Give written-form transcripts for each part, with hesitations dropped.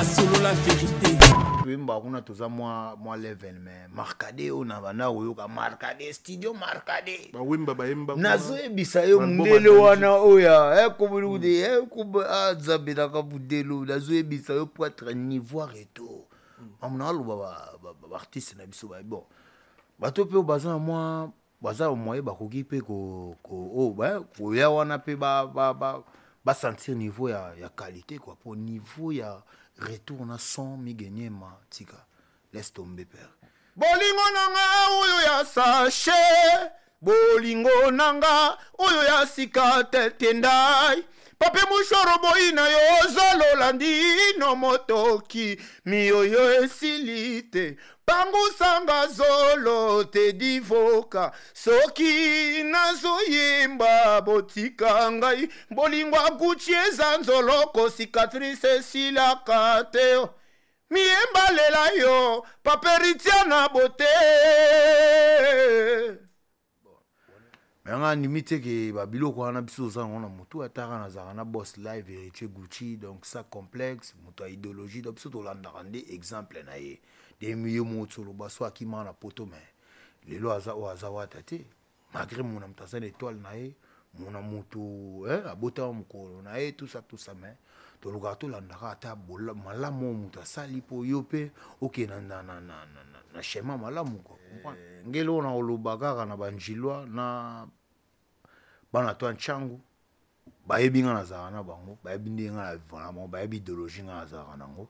Masolo la verite. Toyemba kuna toza mwa mwa level, mais Marcade oyo na banda koyoka Marcade studio Marcade. Bawemba bayemba. Nazoyebisa yo mundele wana oyo komolude nzambe nanga mundele, nazoyebisa yo po être niveau retour mamu naloba baartiste na biso. Bon, bato mpe oyo baza na mwa, baza na moyen, bakoki mpe koya wana mpe basentir niveau ya qualité quoi, po niveau ya retour na son migeniema tika, laisse tomber, père. Bolingo na nga oyo ya sachet, bolingo na nga oyo ya sika tete, ndai pape mushoro boyi na yo ozolola ndino motoki miyoyo esili te, pangusanga zolo te divoka soki nazoyemba botika ngai bolingo aguci eza nzoloko cicatrice esilaka te miyembalela yo paperitia na bote. Me nga andimi te ke babiloko wana biso toza nango na motu. Ataka nazalaka na boss live Héritier Gucci, donc ça complexe moto ya idéologie. Donc biso tolandaka nde exemple na ye nde ye moko oloba so akimaka na poto, mais lelo aza oyo aza wata te, malgré mona moto aza na étoile na ye, mona moto abotama mokolo na ye, tout ça, tout ça. Mais tolukaka tolandaka ata malamu oyo moto asali mpo yo mpe okende na schéma malamu quoi. Ngeli oyo na koloba kaka na banjilwa na bana to ya ntyangu, bayebi nga nazalaka na bango, bayebi ndenge nga na vivre bango, bayebi idéologie nga nazalaka nango.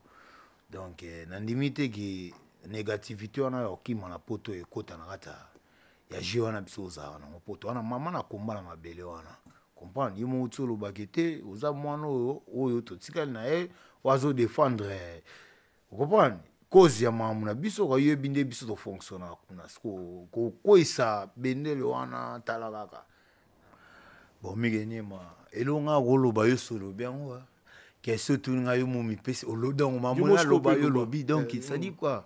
Donc nandimi te ke négativité wana ya kokima na poto ekota na kati ya jeu wana biso ozalaka nango. Poto wana mama na komba na mabele wana, comprendre ye moko ti olobaki te oza mwana oyo oyo totikali na ye oyo azodéfendre, comprendre cause ya makambo na biso. Koyebi nde biso tofonctionnaka kuna kokweyisa bendele wana. Tala kaka bon migeniema elonga koloba yo so olobi yango question otuni ngai yo mo mipesi olobi yango mamona aloba yo olobi. Donc c'est-à-dire quoi,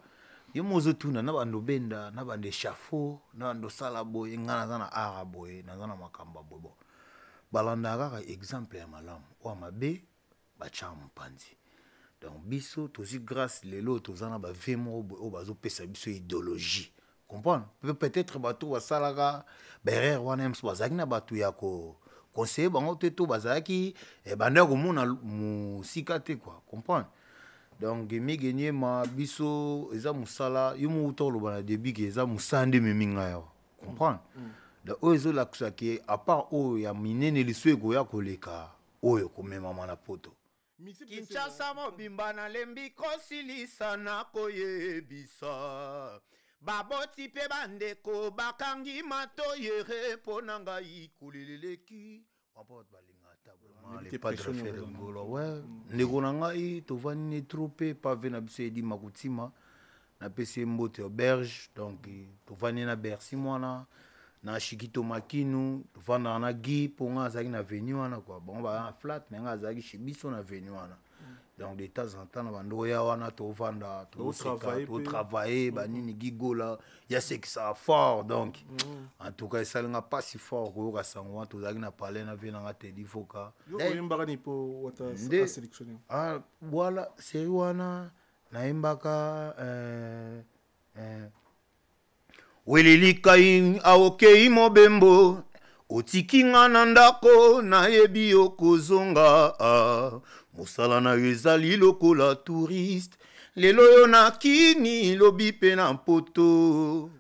yo mo ozotuna na bando obenda na bando échafaud na bando osala boye, ngai naza na art ya boye, naza na makambo ya boye. Bon, balandaka kaka exemple ya malamu, oyo mabe batyaka mopanzi. Donc biso tozwi grâce lelo toza na bavie moko boye oyo bazopesa biso idéologie, comprendre. Peut-être bato basalaka baerreur wana mosusu bazalaki na bato ya ko conseiller bango te, to bazalaki banda ya komona mosika te quoi, comprendre. Donc migeniema biso eza mosala yo moko uta koloba na début ke eza mosala nde ememi ngai awa, comprendre. Donc oyo ezolakisa ke à part oyo ya minene liso ekoya koleka oyo komemama na poto Kinshasa mobimba nalembi kosilisa na koyebisa baboti mpe bandeko bakangi matoyere mpo na ngai koleleleki balinga ata le padre Ferre Gola. Ouais, ndeko na ngai tovandi ne trop mpe pave na biso edima kotima, napesi ye mbote auberge. Donc tovandi na Bercy mwana na Shikito Makinu, tovandaka na Guy mpo ngai azalaki na venu wana quoi. Bango baza na flat, mais ngai azalaki chez biso na venu wana. Donc de temps en temps na bando oya wana tovanda, toseka, totravaille banini. Guy Gola yasekisaka fort. Donc en tout cas esalinga mpasi fort koyoka sango wana. Tozalaki na palais na vie nanga Tedi Voka. Nde voilà série wana nayembaka welelikai aokei mobembo otiki nga na ndako, nayebi yo kozonga, mosala na yo ezali lokola touriste, lelo yo na kini, lobi mpe na mpoto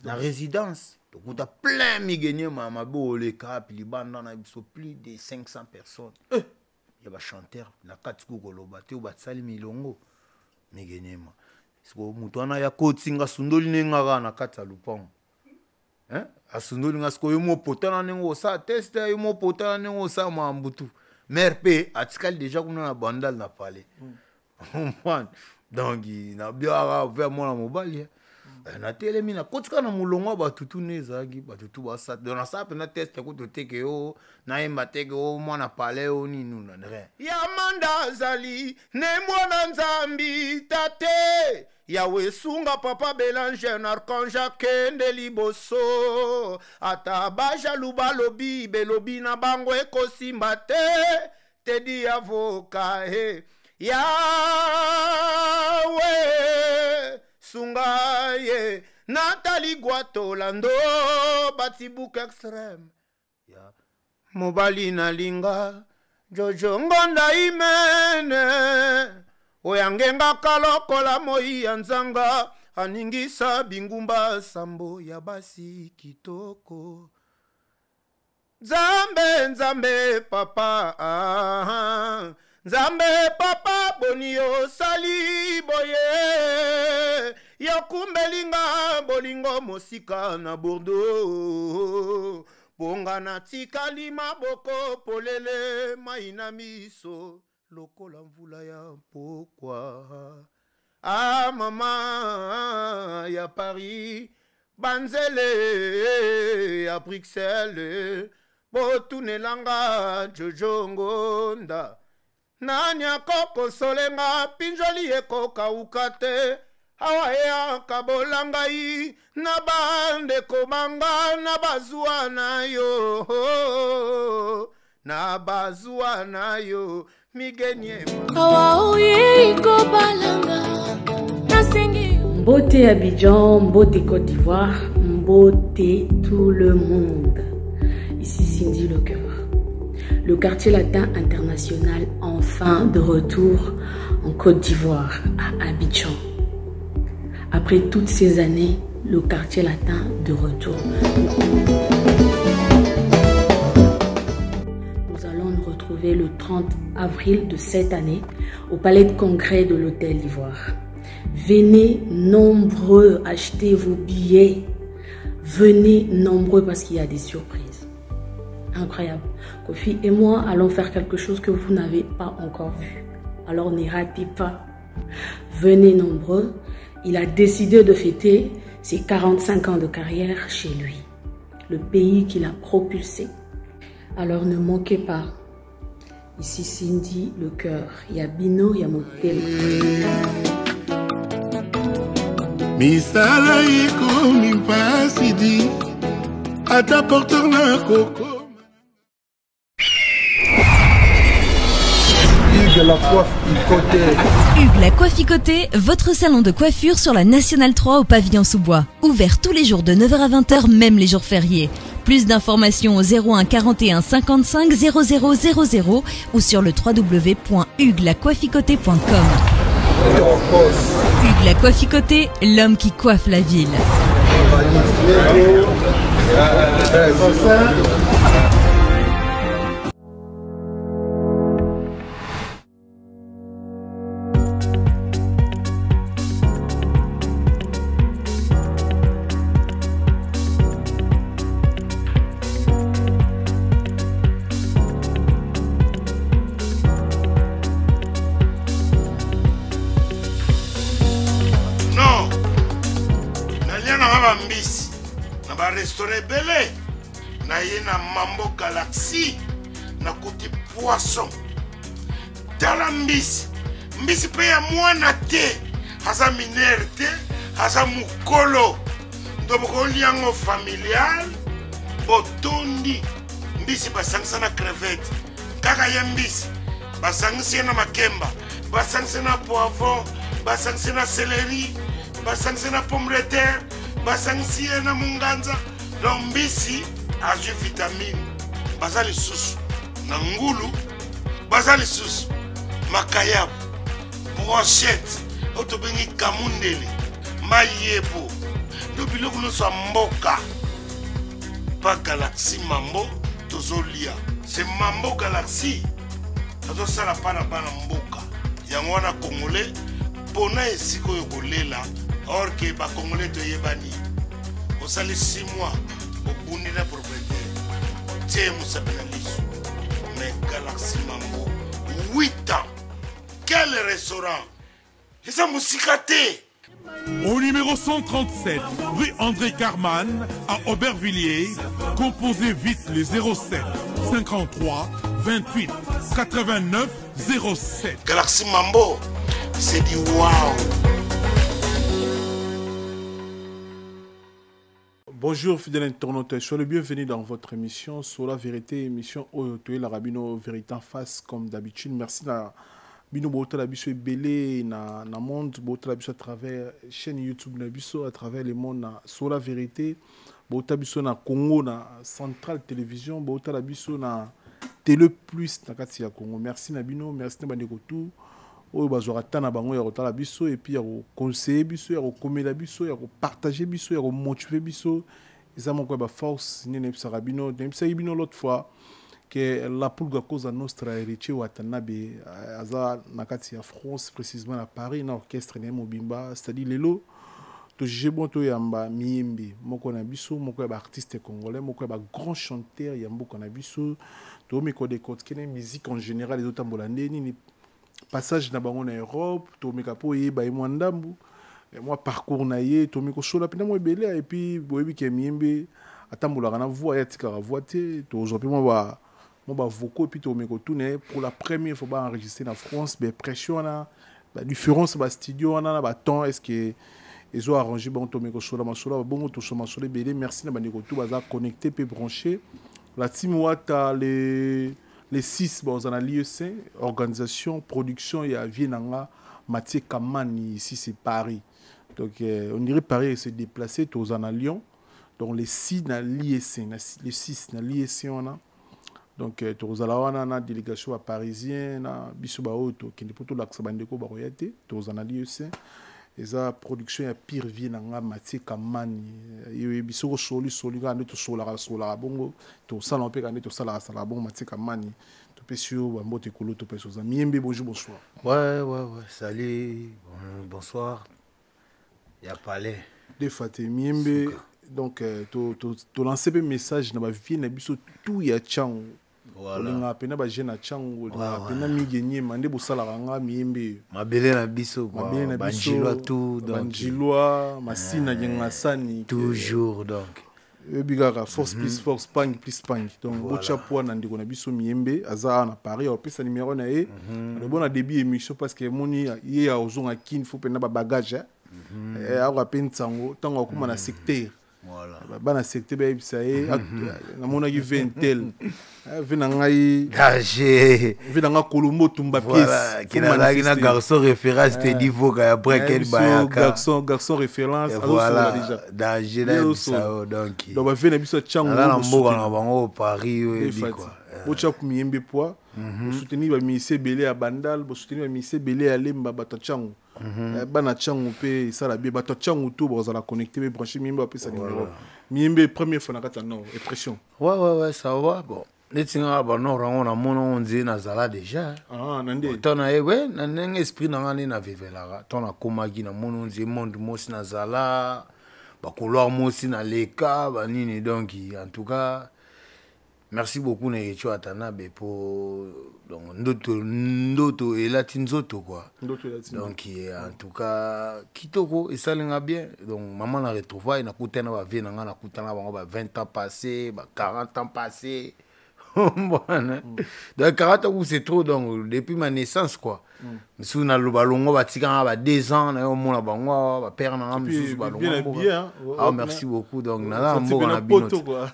na résidence. Tokuta plein migeniema mabe oleka api libanda na biso, plus de 500 personnes ya bachanteur na kati ku koloba te oyo basali milongo migeniema. Siko moto wana ya kotinga asundoli nde nga kaka na kati ya lupango, asundoli nga. Sikoyo yo mopotana ndenge osala test, yo mopotana ndenge osala makambo tu, mare mpe atikali déjà kuna na Bandal na palais. Donc nabiaka ve mwana mobali, natelemi, nakotika na molongo ya batutu nde ezalaki batutu basala. Donc nasala mpenza test kutu teke yo nayemba teke o mwana palais o nini rien. Ya manda azali ne mwana nzambi tate yawe sunga papa Belange na archange akende liboso, ata bajalu balobi belobi na bango ekosimba te. Tedi avoka he. Yawe sunga ye Nathalie Guatolando batibuka extrême ya mobali nalinga Jojo Ngonda Imene oyo angengaka lokola moi ya nzanga aningisa bingumba sambo ya basi kitoko. Nzambe, Nzambe papa, ah, Nzambe papa, boni yo sali boye, yokumbeli nga bolingo mosika na Bordeaux, ponga natikali maboko polele, mai na miso lokola mvula ya mpokwa. Ah mama ya Paris, banzele ya Bruxelles, botunelanga Jojo Ngonda, nani akokosolenga pinjoli ekokauka te, awa eyakabola ngai na bandeko banga na bazwa na yo, na bazwa na yo migenie. Awa oyei kobalanga nasengi. Mbote Abidjan, Mbote Côte d'Ivoire, Mbote tout le monde. Ici Cindy Le Cœur. Le quartier latin international enfin de retour en Côte d'Ivoire, à Abidjan. Après toutes ces années, le quartier latin de retour. Nous allons nous retrouver le 30 avril de cette année au palais de congrès de l'Hôtel d'Ivoire. Venez nombreux acheter vos billets. Venez nombreux parce qu'il y a des surprises. Incroyable. Kofi et moi allons faire quelque chose que vous n'avez pas encore vu. Alors ne ratez pas. Venez nombreux. Il a décidé de fêter ses 45 ans de carrière chez lui, le pays qu'il a propulsé. Alors ne manquez pas. Ici Cindy Le Cœur. Il y a Bino, il y a Motema. Misala ekomi mpasi di ata porteur na koko. Hugues la coiffe Icoté. Hugues la coiffe Icoté, votre salon de coiffure sur la Nationale 3 au pavillon sous-bois. Ouvert tous les jours de 9h à 20h, même les jours fériés. Plus d'informations au 01 41 55 00 00 ou sur le w w w point hugues la coiffe icoté point com. Hugues la coiffe Icoté, l'homme qui coiffe la ville. Non, nalia nanga bambisi na barestaurant ebele, naye na Mambo Galaxy, nakuti poisson. Tala mbisi, mbisi pe ya mwana te, aza minere te, aza mokolo. Ndo bokolia yango familial, botondi mbisi basangisa na crevette, kaka ye mbisi basangisi ye na makemba, basangisi na poivron, basangisi na céleri, basangisi na pomme de terre, basangisi ye na munganza. Donc mbisi azwi vitamine, baza lisusu na ngulu, baza lisusu makayabu, brochette oyo tobengi kamundele, mayebo, ndo biloko nyonso ya mboka. Pa Galaxy Mambo tozolia, c'est Mambo Galaxy azosala pa na bana mboka. Yango wana Congolais pona esika oyo kolela, or ke ba Congolais toyebani. Osali 6 mois obundi na propriétaire, tie mosapi na liso. Mais Galaxy Mambo 8 ans, quel restaurant eza mosika te. Au numéro 137, rue André Carman, à Aubervilliers, composez vite les 07 53 28 89 07. Galaxy Mambo, c'est du wow. Bonjour fidèles internautes, soyez les bienvenus dans votre émission sur la vérité, émission Oyotoye la Rabino Vérité en face comme d'habitude. Merci na Bino botala biso ebele na monde, botala biso à travers chaîne YouTube na biso, à travers le monde na Sola Vérité, botala biso na Congo na Centrale Télévision, botala biso na Télé Plus na kati ya Congo. Merci na bino, merci na bandeko tout oyo bazwaka temps na bango ya kotala biso et puis ya koconseiller biso, ya kokomela biso, ya kopartager biso, ya komotiver biso. Eza moko ya baforce nde nayebisaka bino, nayebisaki bino l'autre fois que la Pulga Cosa Nostra Héritier Watanabe aza na kati ya France, précisément na Paris, na orchestre na ye mobimba. C'est-à-dire lelo tojuge bon toyamba Miyembe moko na biso, moko ya baartiste congolais, moko ya bagrand chanteur ya mboka na biso. Tomeka kodécortiquer na musique en général ezotambola nde nini, passage na bango na Europe, tomeka mpo oyeba ye mwa ndambu, mwa parcours na ye, tomeka kosola mpenza mwa ebele. Et puis boyebi ke Miyembe atambolaka na voix, ye atikaka voix te. Tozwa mpe mwa bavocaux et puis tomeka kotuna ye pour la première fois baenregistre na France, baimpression wana, badifférence bastudio wana na batemps, est ce que ezo arrange bango. Tomeka kosola masolo babongo, tosola masolo ebele. Merci na bandeko tu baza connecté mpe branché. La team Wata, les 6 baza na l'IEC, organisation, production ya vie nanga Mathieu Kamani. Ici c'est Paris, donc on dirait Paris s'est déplacé, toza na Lyon. Donc les 6 na l'IEC, les 6 na l'IEC wana. Donc tozala wana na délégation ya parisien na biso baoyo tokende mpo tolakisa bandeko bakoya te. Toza na l'IEC, eza production ya pire vie na nga Mathieu Kamani. Ye oyebi soki osoli soli kaka nde tosolaka solaka bongo, tosala mpe kaka nde tosalaka salaka bongo. Mathieu Kamani, topesi yo bambote ekolo, topesi oza Miyembe. Bonjour, bonsoir. Ouais, salut, bonsoir. Ya palais. Deux fois te Miyembe. Donc tolance mpe message na bavie na biso tout ya Ntiango. Olingaka mpena bajeune ya Ntiango, olingaka mpena mingi enyema nde bosalaka nga Miyembe. Mabele na biso. Mabele na biso. Banjilwa tout donc. Banjilwa Masina Gengasani. Toujours donc. Oyebi kaka force plus force, pang plus pang. Donc botya poids na ndeko na biso Miyembe, aza awa na Paris, apesa numéro na ye alobi na début émission parce que emoni ye ya ozonga Kine, faut mpena babagage akoka mpe ntango ntango akóma na secteur. Bana secteur bayebisa ye: namonaki ve ntel, ve na ngai. Danger. Ve na ngai Kolombo tumba. Pièce kinazalaki na garçon référence te, divoka ya Brekel Bayaka. Garçon référence. Voilà, danger nayebisa yo donc. Donc bave na biso Ntiango naza na mboka na bango Paris, oyebi quoi. Botya Miyembe poids, bosoutenir bamusicien ebele ya Bandal, bosoutenir bamusicien ebele ya Lemba, bato ya Ntiango, bana Ntiango mpe esala bien. Bato ya Ntiango to bazala connecté mpe branché. Miyembe bapesa numéro. Miyembe, première fois na kati ya Nord, impression? Ouais, ça va. Bon, neti nga banord yango namona ngo nzee nazala déjà. Ah, na nde. To na ye we na ndenge esprit na nga nde navivelaka to nakomaki, namoni nzee monde mosi nazala, bacouloir mosi naleka banini. Donc en tout cas merci beaucoup na Héritier Watanabe po donc ndoto ndoto elati nzoto quoi. Ndoto elati. Donc en tout cas kitoko, esalinga bien. Donc mama na retrouvaille, nakutana bavie na nga, nakutana bango ba 20 ans passé, ba 40 ans passé bwana. Donc 40 ans, c'est trop. Donc depuis ma naissance quoi, misusu naloba longo batikanga ba 2 ans na yo, omona bango awa bapère na nga misusu balongo mboka. Ah, merci beaucoup. Donc naza na mboka na bino,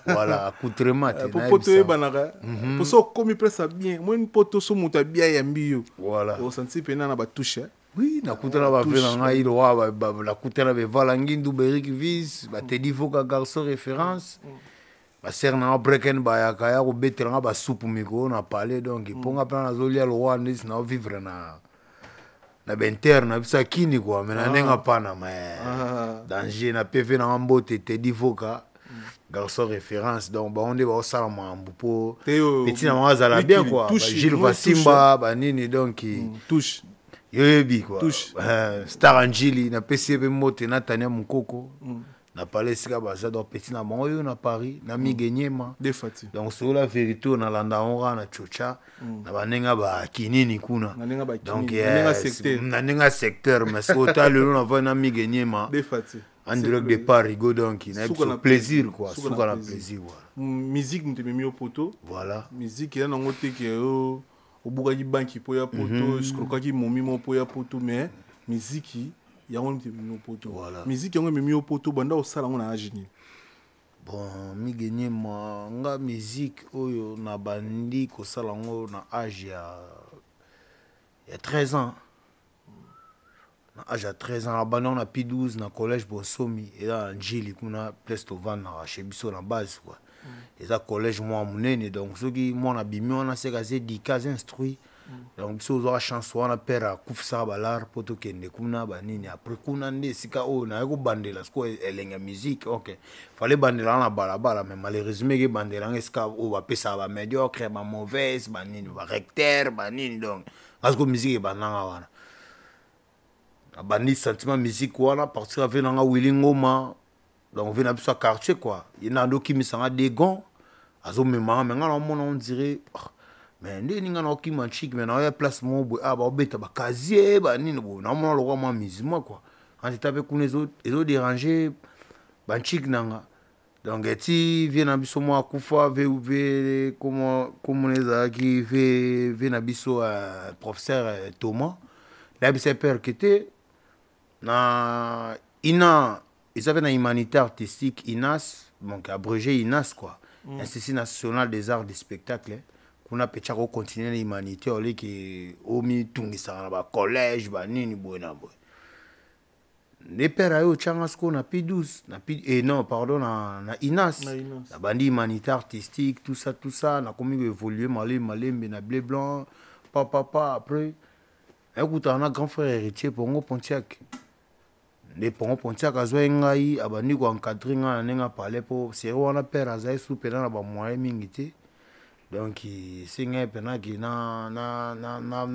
voilà, accoutrement te. Po poto oyebanaka poso okomi place ya bien, moni poto so moto abia yambi yo. Voilà. Osanti mpena na batouche. Oui, nakutana bave na ngai loa, nakutana bevala Ngindu, Berik Vis, batedi voka garçon référence, basere nanga Breken bayaka ya kobetela nga basupu mikolo na palais. Donc mponga mpena nazolia loa ndeti naovivre na bainter na biso akini kua, me na ndenge apana ma danger na pv nanga mbote Tedi Voka garçon référence. Donc bango nde baosala makambo mpo petit na bango azala bien quoi, Gilles Vasimba banini donc. Touche. Yoyebi quoi, Star Angili, napesi ye mpe mbote na Tania Mokoko na palais esika baza. Donc petit na bango oyo na Paris na Mige Nyema. Donc solo la vérité oyo nalanda yango kaka na Tchotcha na bandenge bakinini kuna, donc na ndenge ya secteur. Mais soki ota lelo navandi na Mige Nyema en direct de Paris go, donc na biso plaisir quoi, suka na plaisir, voilà. Musique moto ememi yo poto. Voilà. Musique eza nango te ke yo obukaki banki mpo ya poto, escrokaki momi mo mpo ya poto, mais musique yango moto ememi yo poto. Musique yango ememi yo poto, banda osala yango na age nini? Bon, Mige Nyema, nga musique oyo nabandi kosala yango na age ya Ya 13 ans. Na age ya 13 ans nabandi yango na P12 na collège Bonsomi, eza na Njili kuna, place tovandaka chez biso na base quoi. Eza collège mwa monene, donc soki mwana abimi wana, seka aza éduqué, aza instruit. Donc biso ozwaka chance wana, père akufisaka balare mpo tokende kuna banini. Après kuna nde esika oyo naye kobandela sikoyo elenge ya musique. Ok, fallait bandela na balabala, mais malheureusement eke bandela yango esika oyo bapesaka bamédiocre, bamauvaise, banini, barecteur, banini. Donc nga sikoyo musique ebandanga wana, nabandi sentiment musique wana partir ave nanga Willi Ngoma. Donc ve na biso ya quartier quoi, ye na ando okimisanga degon, azomemanga me nga naomona on dirait, oh, mais nde ninga naokima nchiki, me naoya place moko boye, ah, baobeta bakazie banini boye, naomona lokwa mwa musulman quoi. Anteta mpe kuna ezoderange banchiki nanga. Donc eti vie na biso mwa akufa ve komona ezalaki ve na biso professeur Thomas, nayebisa père ke te na ina eza mpe na humanité artistique INAS, donc abrégé INAS quoi, Institut national des arts du spectacle. Kuna mpe tiaka ocontinue na humanité, oleki omitungisaka na bacollège banini boye na boye. Nde père aye otyanga sikoyo na P12 na P, eh non, pardon, na INAS. Na INAS. Nabandi humanité artistique, tout ça, tout ça, nakomi koévolue malembe malembe na bleu blanc, pa pa pa. Après nakutana na grand frère Héritier Pongo Pontiac. Nde Pongo Pontiac azwaki ngai, abandi koencadre ngai na ndenge apale, mpo seri wana père azali su mpena na bamoyen mingi te. Donc esengai mpenaki na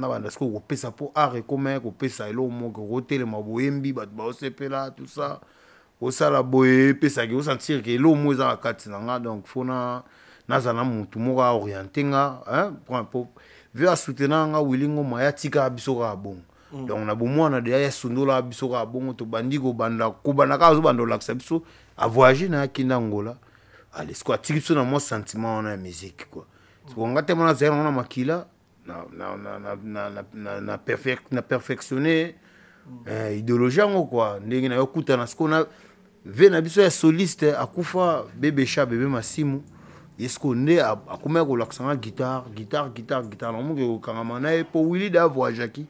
banda sikoyo kopesa, mpo art ekomaki kopesa eloko moko, kotelema boyembi, bato baosepela, tout ça, kosala boye epesaki osentir ke eloko moko eza na kati na nga. Donc fo na nazala na motu moko aoriente nga, hein, po vieux asoutenaka nga Willi Ngoma, ya tikaka biso kaka bongo. Donc na bomwana deya yasundolaka biso kaka bongo, tobandi kobanda kobanda kaka, azobanda kolakisa biso, avoyage na akenda Angola. Ale siko atiki biso na mwa sentiment wana ya musique quoi. Siko nga te mwana azali nango na makila na perfectionne idéologie yango quoi. Ndenge na yo kutana siko na ve na biso ya soliste akufa, bebe sha bebe masimu, ye siko nde akomaki kolakisa nga guitare, guitare, guitare, guitare. Nakomoki kokangama na ye mpo Willi da avoyageaki,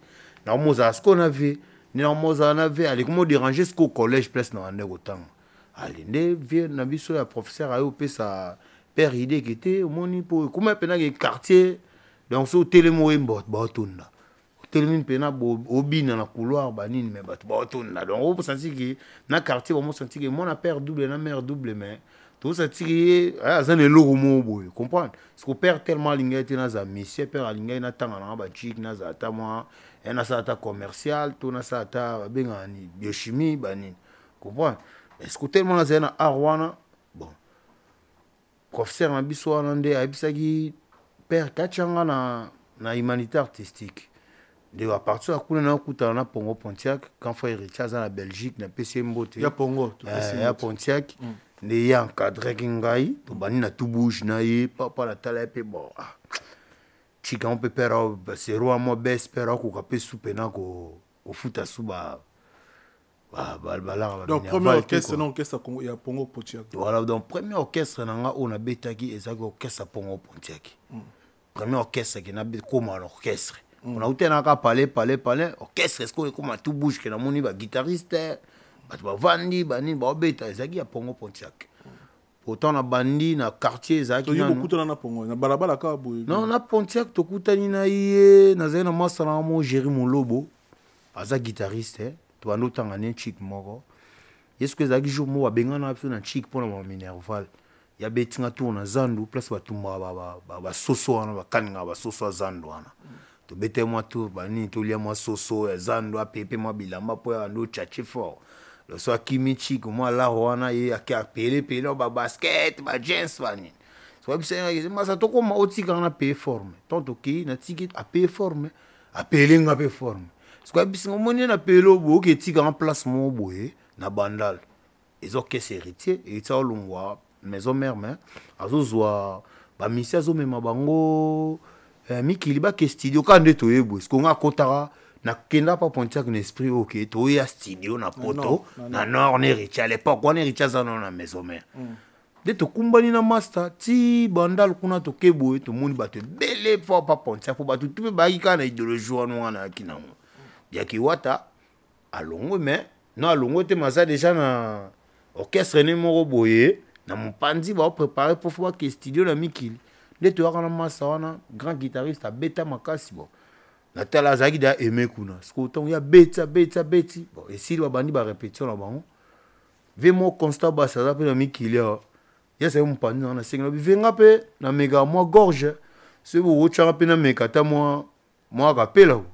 nakomozala siko na ve nde nakomozala na ve aleki mo déranger siko collège place na bande kotanga. Ale nde vie na biso ya professeur aye opesa père idée ke te omoni mpo ekoma mpenake quartier. Donc so otelemi oyemba, bato baotonda, otelemi mpena obina na couloir banini, mais bato baotonda. Donc osanti ke na quartier bamosanti ke mwana père double na mère double, mais tozosati ke ye aza na eloko moko boye, comprendre. Parce que père tellement alingaki te nazala monsieur, père alingaki natanga nanga bachike, nazala ata mwa nasala ata commercial to nasala ata babengaka nini, biochimie, banini, comprendre. Est ce que tellement nazali na art wana, bon, professeur na biso wana nde ayebisaki père katianga na humanité artistique. Nde à partir ya kuna nakutana na Pongo Pontiac, grand frère Héritier aza na Belgique, napesi ye mbote. Ya Pongo, topesi ye ya mbote. Pontiac nde ye encadraki ngai, tobandi na tout bouge na ye papa, natala ye mpe bon, ah, tika ngo mpe père sero wa mwa bes, père akoka mpe su mpena kofuta su balaka. Donc premier orchestre na orchestre ya Pongo Pontiac. Voilà, donc premier orchestre na nga oyo nabetaki ezalaki orchestre ya Pongo Pontiac. Premier orchestre ke nakóma na orchestre, nauti naka pale pale pale orchestre eske ekóma tout bouge, ke namoni baguitariste, bato bavandi, banini, baobeta, ezalaki ya Pongo Pontiac. Pourtant na bandi na quartier ezalaki toyi nanu. Bokutana na Pongo na balabala kaka boye? Non, na Pontiac tokutani na ye, nazali na mwasa na mo Géri Molobo, aza guitariste, eh. Tobandi otanga ne chik moko ye soki ezalaki jour moko babengana biso na chik mpona baminerval, ya betinga tour na zandu, place batumbaka basoso wana, bakaningaka basoso ya zandu wana. Tobete mwa tour banini, tolia mwa soso ya zandu, apepe mwa bilamba mpo ya bando ochache fort. Loso akimi chik mwa laro wana, ye ake apelepele babasket, bajeans, banini. So biso masa tokoma otikanga na paye forme tant tokei natiki apaye forme, apele nga mpe forme. Sikoyo bisinga omoni na pele boye, oke etikanga place moko boye na Bandal, eza orchestre Héritier. Héritier aolongwa maison mère, mais azozwa bamisi, azomema bango mikili, bake studio kaka nde toye boye. Sikoyo nga akotaka, nakenda pa Pontiac na esprit oke toya studio na poto na na nord na Héritier. À l'époque wana Héritier aza nano na maison mère. Nde tokumbani na master ti bandal kuna, toke boye, tomoni bato ebele fo pa Pontiac, po bato tu mpe bayaki kaka na idéologie wana. Wana ayaki nango yaki Wata alongwe, mais no alongwe te, maza déjà na orchestre ne moko boye na mopanzi, baoprépare mpo fo bake studio na mikili. Nde toyaka na masa wana, grand guitariste, abeta makasi. Bon, natala azalaki deya aime kuna. Sikoyo ntango ya beti, abeti, abeti, bon, esili, babandi barépétition na bango. Ve mo Constant Basi aza mpe na mikili awa, ye azali mopanzi nanga. Nasengi na bivenga mpe nameka mwa gorge, soki bokotyaka mpe nameka ata mwa kapela ko.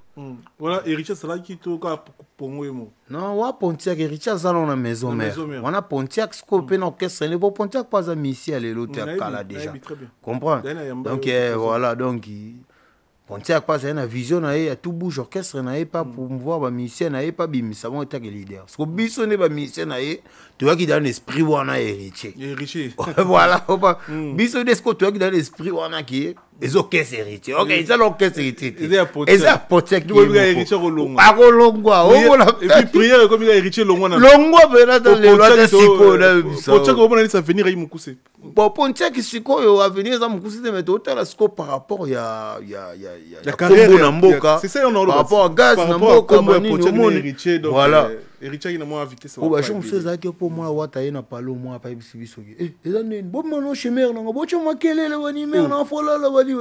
Voilà, Héritier asalaki to kaka pongo ye moko? Non, wa Pontiac, Héritier aza nano na maison mère wana. Pontiac sikoyo mpe na orchestre ne, po Pontiac mpo aza misi ya lelo te, ya kala déjà, comprendre. Donc voilà, donc Pontiac mpe azali na vision na ye ya tout bouge orchestre na ye, pa promouvoir bamusicien na ye, pa bimisa bango etake leader. Siko biso nde bamusicien na ye toyaki dans l'esprit wana Héritier. Héritier. Voilà, biso nde siko toyaki dans l'esprit wana ke eza orchestre Héritier. Ok, eza na orchestre Héritier te, eza ya Pontiac. Akolongwa. Akolongwa. Prière ekomi Héritier longwa. Na longwa mpena ta lelo, ata sikoyo na Pontiac omona neti avenir ayi mokuse. Bon, Pontiac sikoyo avenir eza mokuse te, mais totala sikoyo par rapport ya kombo na mboka, par rapport à gaz na mboka, banini omoni. Voilà, po bajour mosusu ezalaki mpo mwana Wata ye na palo mwa apa yebisi biso ke eza nini, bomona chemere nanga, botya makelele bani mere na folala bani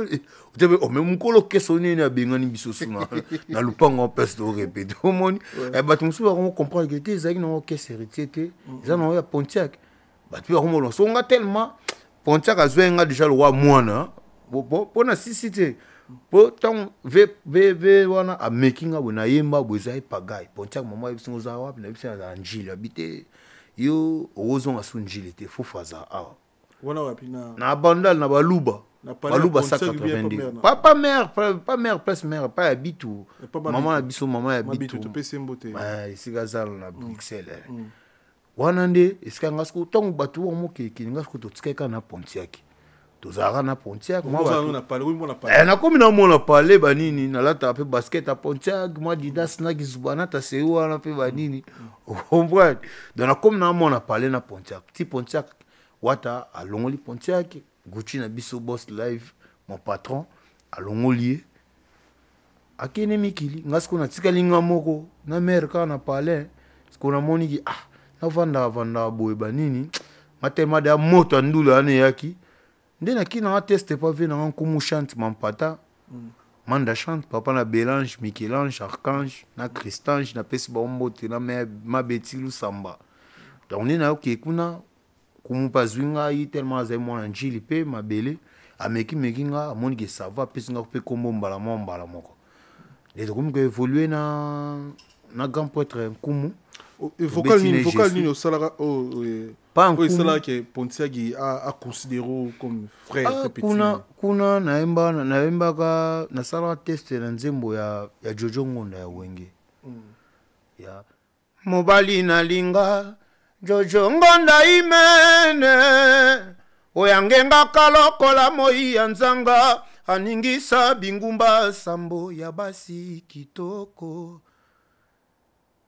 otebe ome mokolo keso nini abengani biso su na lupango mpese torepete. Omoni, bato mosusu bakomo comprendre ke te, ezalaki nango kese Héritier te, eza nango ya Pontiac. Bato mpe bakomona so nga tellement Pontiac azwa nga déjà lokwa mwana mpo na sisi te, mpo ntango ve wana ameki nga boye, nayemba boye, eza epagai Pontiac. Mama ayebisi nga: "Oza wapi?" Nayebisi nazala Njili. Abi te, yo okozonga su Njili te, fufu aza awa. Wana wapi? Na Bandal, na Baluba. Baluba 182, pas mère, pas mère, place mère pa ya Bitu, mama na biso, mama ya Bitu, esika azala na Bruxelles wana. Nde esika nga siko ntango bato oyo mokekeli nga siko, totikaki kaka na Pontiac, tozalaka na Pontiac. Nakomi namona pale banini, nalataka mpe basket ya Pontiac, mwa Adidas nakizuba nata seri wana mpe banini, comprendre. Donc nakomi namona pale na Pontiac ti Pontiac Wata alongoli Pontiac. Gucci na biso, boss live, mon patron, alongoli ye, akende mikili. Nga sikoyo natikali nga moko na mare kaka na palais. Sikoyo namoniki, ah, navandaka vandaka boye banini, nga tellement deya moto ya ndula wana eyaki nde naki nanga teste pa ve nanga nkumu chante mampata. Manda chante, papa na Belange, Michelange, Archange na Christange, napesi bango mbote na Mabeti Lusamba. Donc nde nayoki kuna, kumu mpe azwi ngai tellement azali mwana Njili mpe mabele, amekimeki nga, amoni ke ça va, apesi nga mpe kombo mbala moko mbala moko. Nde tokomi koévolue na grand prêtre nkumu. Vocal nini osalaka oyo esalaka ke Pontiac aconsidéré comme frère? Ah, kuna nayemba, nayembaka, nasalaka test na nzembo ya Jojo Ngonda ya Wenge. Ya mobali nalinga Jojo Ngonda imene, oyo angengaka lokola moi ya nzanga, aningisa bingumba sambo ya basi kitoko.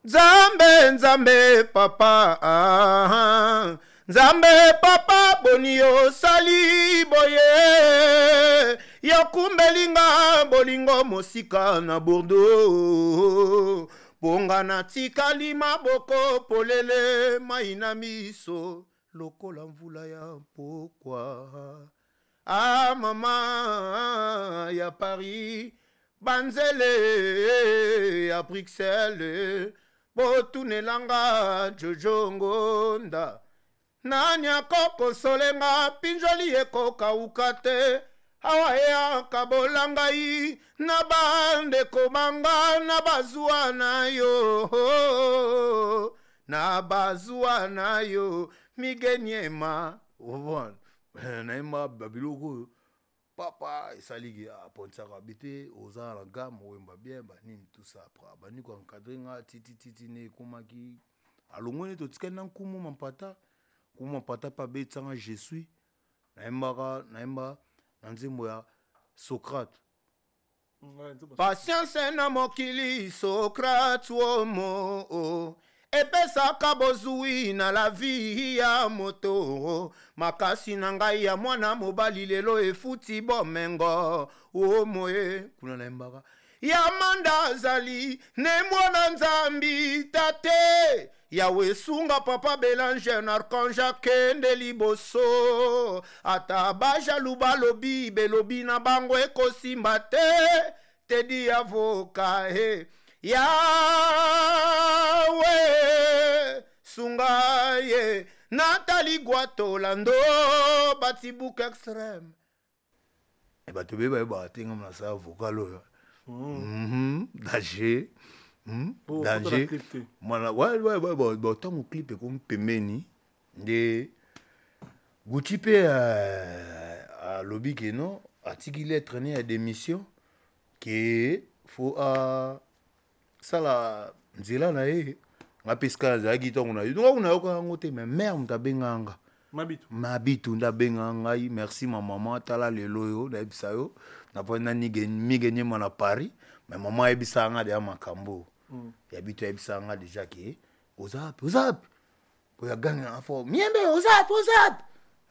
Nzambe, Nzambe papa, ah, Nzambe papa, boni osali boye, yokumbeli nga bolingo mosika na Bordeaux, mponga natikali maboko polele, mai na miso lokola mvula ya mpokwa. Ah, mama ya Paris, banzele ya Bruxelles, botunelanga Jojo Ngonda, nani akokosolenga mpinjoli ekokauka te? Awa eyaka bola ngai na bandeko banga, na bazuwa na yo, na bazuwa na yo migeniema. Obona nayemba babiloko oyo papa esaliki apontisaka bi te, oza na gamme, oyemba bien banini, tout ça. Après abandi koencadre nga titititi, ne ekomaki alongwe, nde totikali na nkumu mampata. Nkumu mampata mpe abetisanga je suis, nayembaka, nayemba na nzembo ya Socrate. Patience na mokili, Socrate womo. Epesaka bozwi na la vie ya moto. Makasi na ngai ya mwana mobali lelo efuti bomengo. O moye kuna nayembaka ya manda azali ne mwana nzambi tate. Yawe sunga papa Belanger na archange akende liboso. Ata bajalu balobi belobi na bango ekosimba te. Tedi avoka he. Yawe sunga ye. Nathalie Guatolando batibuka extrême. E bato be bayebaka te nga nasala vocal oyo. Danger. Danger. Mwana ouais ouais ouais bon bon tango clip ekomi pembeni nde Gucci pe alobi ke non atiki lettre ne ya démission ke faut a sala nzela na ye. Nga mpe esika nazalaki ntango na yo nga kuna nayoka yango te, mais mare moto abengaka nga Mabitu. Mabitu nde abengaka ngai. Merci ma maman. Tala lelo oyo nayebisa yo navandi na Mige Nyema na Paris, mais mama ayebisaka nga deya makambo ya bitu. Ayebisaka nga déjà ke oza wapi, oza wapi oyo agangi nanga fort miembe, oza wapi, oza wapi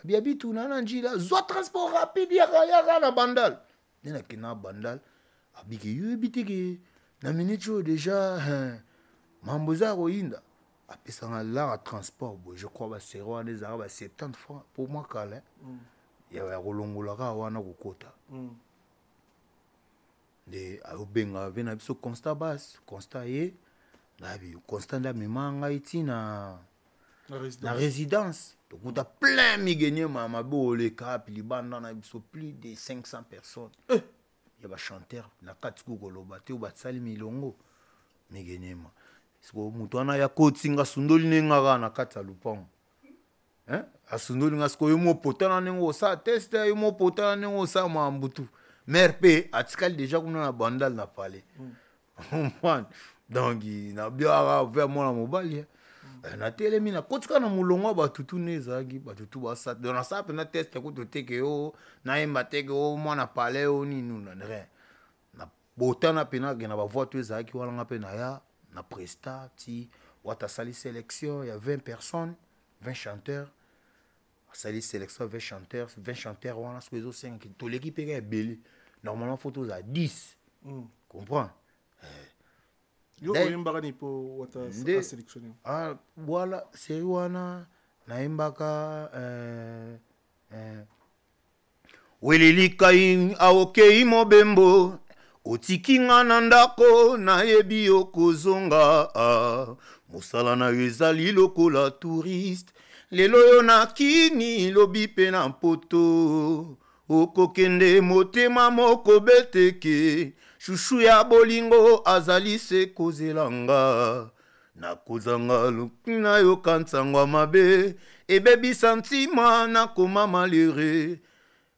abi ya bitu na na njila zwa transport rapide yaka yaka na Bandal. Nde nakenda na Bandal, abiki yo yebi te ke na minute oyo déjà mambo eza ya koyinda. Apesanga lara transport boye, je crois basero wana ezalaka ba 70 francs po mwa kala ya kolongola kaka wana kokota. Nde ayobenga ve na biso Constant Bas Constant ye nayebi Constant nde amema ngai ti na na résidence. Tokuta plein migeniema mabe oleka api libanda na biso plus de 500 personnes ya bachanteur na kati ku koloba te oyo basali milongo migeniema. Siko moto wana ya kotinga asundoli nde nga kaka na kati ya lupango. Hein? Asundoli nga sikoyo, yo mopotana ndenge osala test, yo mopotana ndenge osala makambo tu. Mare mpe atikali déjà kuna na Bandal na palais. Comprendre? Donc nabiaka ve mwana mobali natelemi nakotika na molongo ya bato tu nde ezalaki bato tu basala. Donc nasala mpenza test kutu teke yo nayemba teke o mwana palais o nini na rien. Nabotana mpe nakende na bavoi to ezalaki wana nga mpe naya na presta ti wata asali sélection ya 20 personnes, 20 chanteurs. Asali sélection ya 20 chanteurs, 20 chanteurs wana soki ezosenga toleki mpe kaka ebele, normalement faut tozala 10. Comprend? Yo oyembaka ni po wata asélectionné? Ah, voilà, série wana nayembaka welelikai aokei mobembo otiki nga na ndako nayebi yo kozonga ah. Mosala na yo ezali lokola touriste lelo yo na kini lobi mpe na mpoto okokende motema moko beteke shushu ya bolingo azali se kozela nga nakozanga luki nayoka nsango ya mabe ebebisa ntima nakoma malere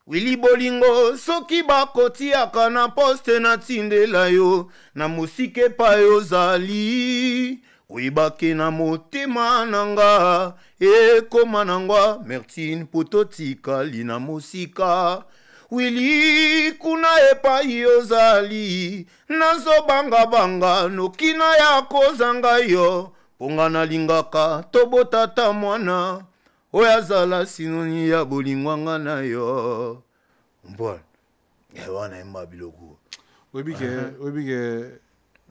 wili bolingo soki bakotiaka na poste natindela yo na mosika epai ozali oyebake na motema na nga ekoma na ngwa Mertine po totikali na mosika wili kuna epai ozali nazobangabanga nokina ya kozanga yo mpo nga nalingaka tobotata mwana oyo azala sinoni ya bolingwanga na yo mbona wana yemba biloko. Oyebi ke oyebi ke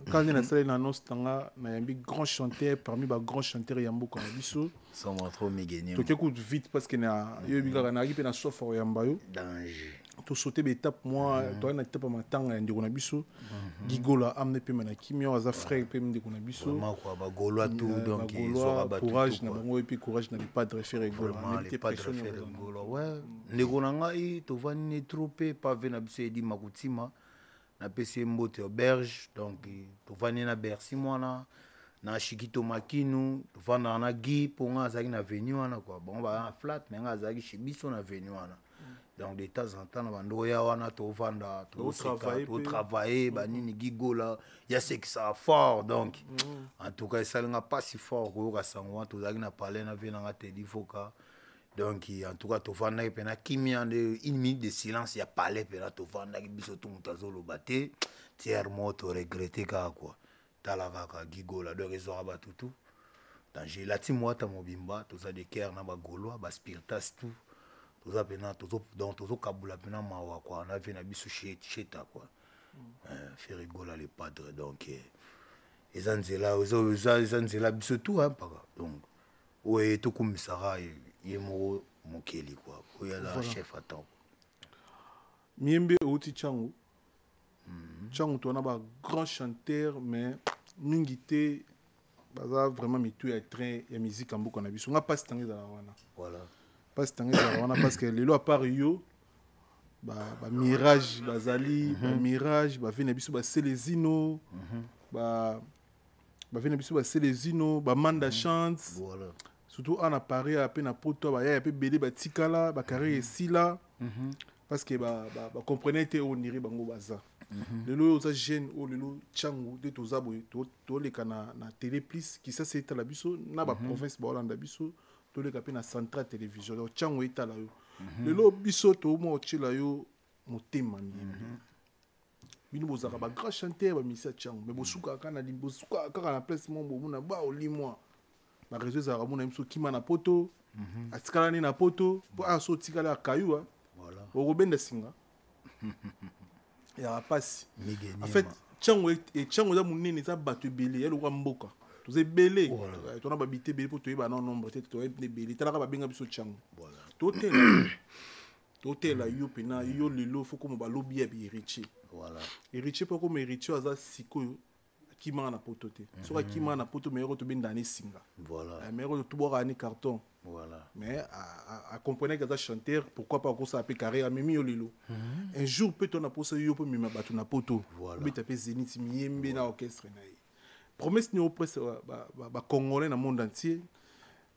kaka nde nasali na annonce na nga nayambi grand chanteur parmi ba grand chanteur ya mboka na biso. Somo trop migeni. Toke kutu vite parce que na yoyebi kaka nayaki mpe na soif ya koyamba yo. Danger. Tosaute baétape mwa toyai na étape ya matanga ya ndeko na biso Gigola amne pema na kimia oyo aza frère mpe ndeko na biso. Vraiment quoi, bagaulois tout donc Bagaulois, courage na bango et puis courage na le padre Ferre Gola. Vraiment Nayebi le te padre pression Ferre nyonso. Gola ouais ndeko na ngai tovandi ne trop mpe pave na biso Edi Makutima napesi ye mbote auberge. Donc tovandi na Bercy mwana na Shikito Makinu tovandaka na Guy mpo ngai azalaki na venu wana quoi. Bango baza na flat mais ngai azalaki chez biso na venu wana. Donc de temps en temps na bando oya wana tovanda toseka Totravailler mpe. totravaille banini Gigola ya sekisaka fort. Donc en tout cas esalinga mpasi fort koyoka sango wana. Tozalaki na palais na vie nanga Tedi Foka. Donc en tout cas tovandaki mpena kimia nde une minute de silence ya palais mpena tovandaki biso tu moto azoloba te tiers moko toregrete kaka quoi. Tala kaka Gigola donc ezwaka bato tu. Danger. La team Wata mobimba, toza de cœur na ba Gaulois, ba Spiritas tout. Toza pena tozo donc tozo kabula pena mawa quoi. Na vie na biso chez cheta quoi. Ferre Gola le padre donc eza nzela eza eza nzela biso tout hein paka. Donc oyo tokumisaka ye moko mokeli quoi. Oyo aza chef à temps. Miyembe outi Tshangu. Tshangu towana ba grand chanteur mais mingi te baza vraiment mitu ya train ya musique ya mboka na biso. Nga pasi tanga ezala wana. Voilà. Pasi tanga ezala wana parce que lelo à part yo ba ba mirage bazali, ba mirage ba vie na biso ba Celezino, ba ba vie na biso ba Celezino, ba Manda Chance. Voilà. Surtout ana Paris a pe na poto ba ya pe belé ba tikala ba carrière esila. Parce que ba ba, ba comprenait te on irait bango baza. Lelo oza jeune o lelo Tshangu de toza boye to toleka na na télé plus qui ça c'est la biso na ba province ba Hollande biso toleka pe na centrale télévision donc Tshangu etala yo. Lelo biso to mo tshela yo motema miyembe. Bino bozaka ba grand chanteur ba misia Tshangu mais bosuka kaka na bosuka kaka na place mo bomona ba olimwa. Ba réseau ezalaka mona biso kima na poto. Atikala ni na poto po aso tikala kayu. Voilà. Okobenda singa. Ya pasi. Miguel En fait, Niema. Tshangu et Tshangu eza monene, eza bato ebele, ya lokwa mboka. Toza ebele. Voilà. Tona ba bité ebele po toyeba na nombre te, toyeba ebele. Talaka ba benga biso Tshangu. Voilà. Totela. Totela yo pena yo lelo faut comme ba lobby ya héritier. Voilà. Héritier po comme héritier aza sikoyo akimaka na poto te. Soki akimaka na poto meilleur to benda ne singa. Voilà. Meilleur to boka ni carton. Voilà. Mais à comprendre que ça chanteur, pourquoi pas qu'on s'appelle carrière, mais mieux lelo. Un jour peut on a posé yo peut mima batu na poto. Voilà. Beta pe Zénith miyembe na orchestre na ye. Promesse ni presse ba, ba, ba congolais na monde entier,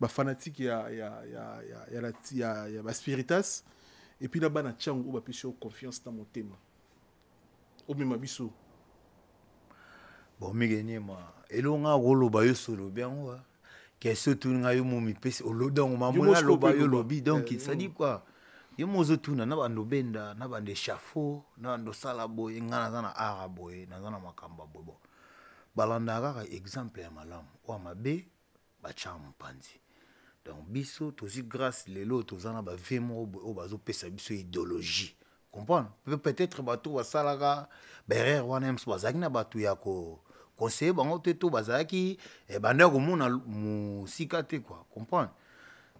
ba fanatique ya ya ya ya ya la ya, ya ba spiritas et puis là-bas na Tshangu ba pesi confiance dans motema. O mema biso. Bon Miguel Niema, elonga rolo ba yo solo bien wa. Question tuna yo mo mipesi olobi donc Yo mamona mo loba scope yo loba. lobi donc ça dit quoi? Yo mo ozotuna na bando benda na bando échafaud na bando sala boye nga naza na art boye naza na makambo ya boye bon. Balandaka kaka exemple ya malamu oyo mabe batya mopanzi. Donc biso tozwi grâce lelo toza na ba vie moko boye oyo bazopesa biso idéologie. Comprendre? Peut-être bato basalaka ba erreur wana mosusu bazalaki na bato ya ko conseiller bango te to bazalaki, banda ya komona mosika te quoi. Comprendre?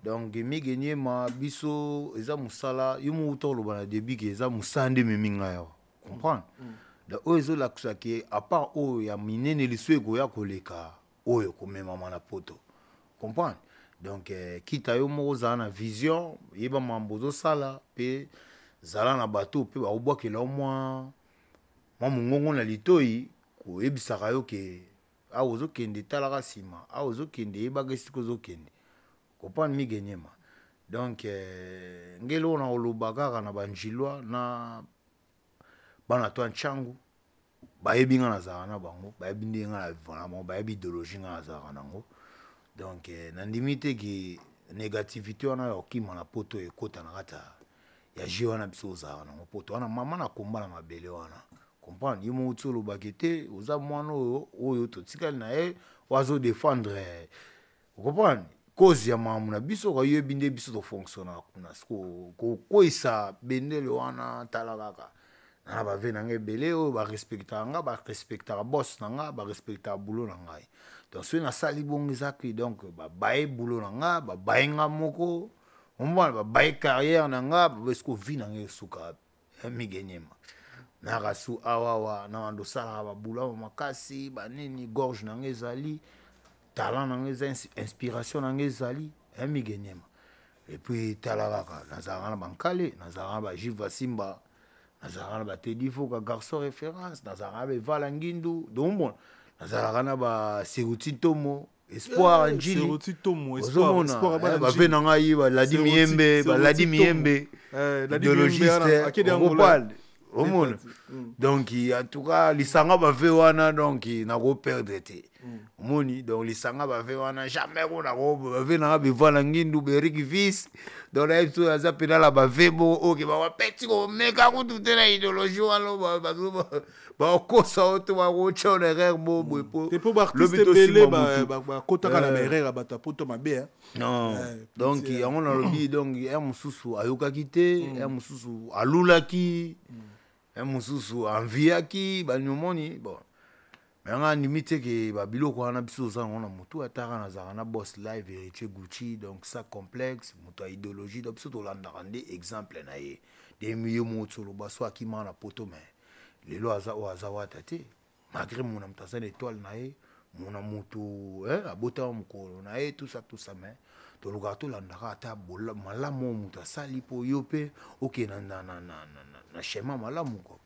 Donc Miguel Niema biso eza mosala yo moko uta koloba na début ke eza mosala nde ememi ngai awa. Comprendre? Donc oyo ezolakisa ke à part oyo ya minene liso ekoya koleka oyo komemama na poto. Comprendre? Donc kita yo moko ozala na vision, yeba mambo ozosala pe zala na bato pe bakobwakela yo mwa mongongo na litoi koyebisaka yo ke awa ozokende talaka nsima, awa ozokende yebaka esika ozokende. Comprendre Miguel Niema? Donc ngeli oyo na koloba kaka na banjilwa na bana to ya Tshangu, bayebi nga nazalaka na bango, bayebi ndenge nga na vivre na bango, bayebi idéologie nga nazalaka nango. Donc nandimi te ke négativité wana ya kokima na poto ekota na kati ya jeu wana biso ozalaka nango. Poto wana mama na komba na mabele wana. Comprendre? Ye moko ti olobaki te, oza mwana oyo, oyo totikali na ye, oyo azo défendre. Comprendre? Cause ya mamu na biso, kwa yebi nde biso tofonctionnaka kuna. Siko, kokweyisa bendele wana, tala kaka. Na ba ve na ngai ebele oyo ba respectaka nga, ba respectaka boss na nga, ba respectaka boulot na ngai. Donc soki nasali bongo eza ki, donc ba baye boulot na nga, ba baye nga moko, omona ba baye carrière na nga, ba siko vie na ngai esuka wapi? Miguel Niema. Na rasu awawa, na bando salaka ba boulot ya makasi, ba nini, gorge na ngai ezali, talent na ngai eza, inspiration na ngai ezali, Miguel Niema. Et puis tala kaka, nazalaka na bankale, nazalaka na ba Jules Vasimba, nazalaka na ba Teddy Foka, garçon référence, nazalaka na ba Evala Ngindu, donc bon, nazalaka na ba Seruti Ntomo, Espoir Njili. Seruti Ntomo, Espoir, Ozomona, Espoir Abana ba Njili. ve na ngai, ba Ladi Seruti, Miyembe, ba Seruti Ladi Ntomo. Miyembe, Ladi Miyembe, idéologiste, ana, akende Angola. Okopal, omona. Neti. Donc, en tout cas, lisanga ba ve wana, donc, nako perdre te. Omoni, donc lisanga bave wana jamais kuna bave nanga bevana ngindu berik vis. Donc nayebi so aza mpena na bave moko oke bawapeti komeka kutu te na idéologie wana, bakosa o to bakotya na erreur moko boye. Po te, mpo baartiste ebele bakotaka na baerreur ya bato ya poto mabe. Non, donc yango nalobi, donc ya mosusu ayokaki te, ya mosusu alulaki, ya mosusu enviaki banyomoni. Bon, me yanga andimi te ke babiloko wana biso toza yango na motu. Ataka nazalaka na boss live Héritier Gucci, donc sa complexe, moto ya idéologie. Donc biso tolandaka nde exemple na ye. De ye moko toloba so akimaka na poto, mais lelo aza oyo aza wata te, malgré mona moto aza na étoile na ye, mona moto abotama mokolo na ye, tout ça, tout ça. Mais tolukaka tolandaka ata malamu oyo moto asali, mpo yo mpe okende na schéma malamu quoi.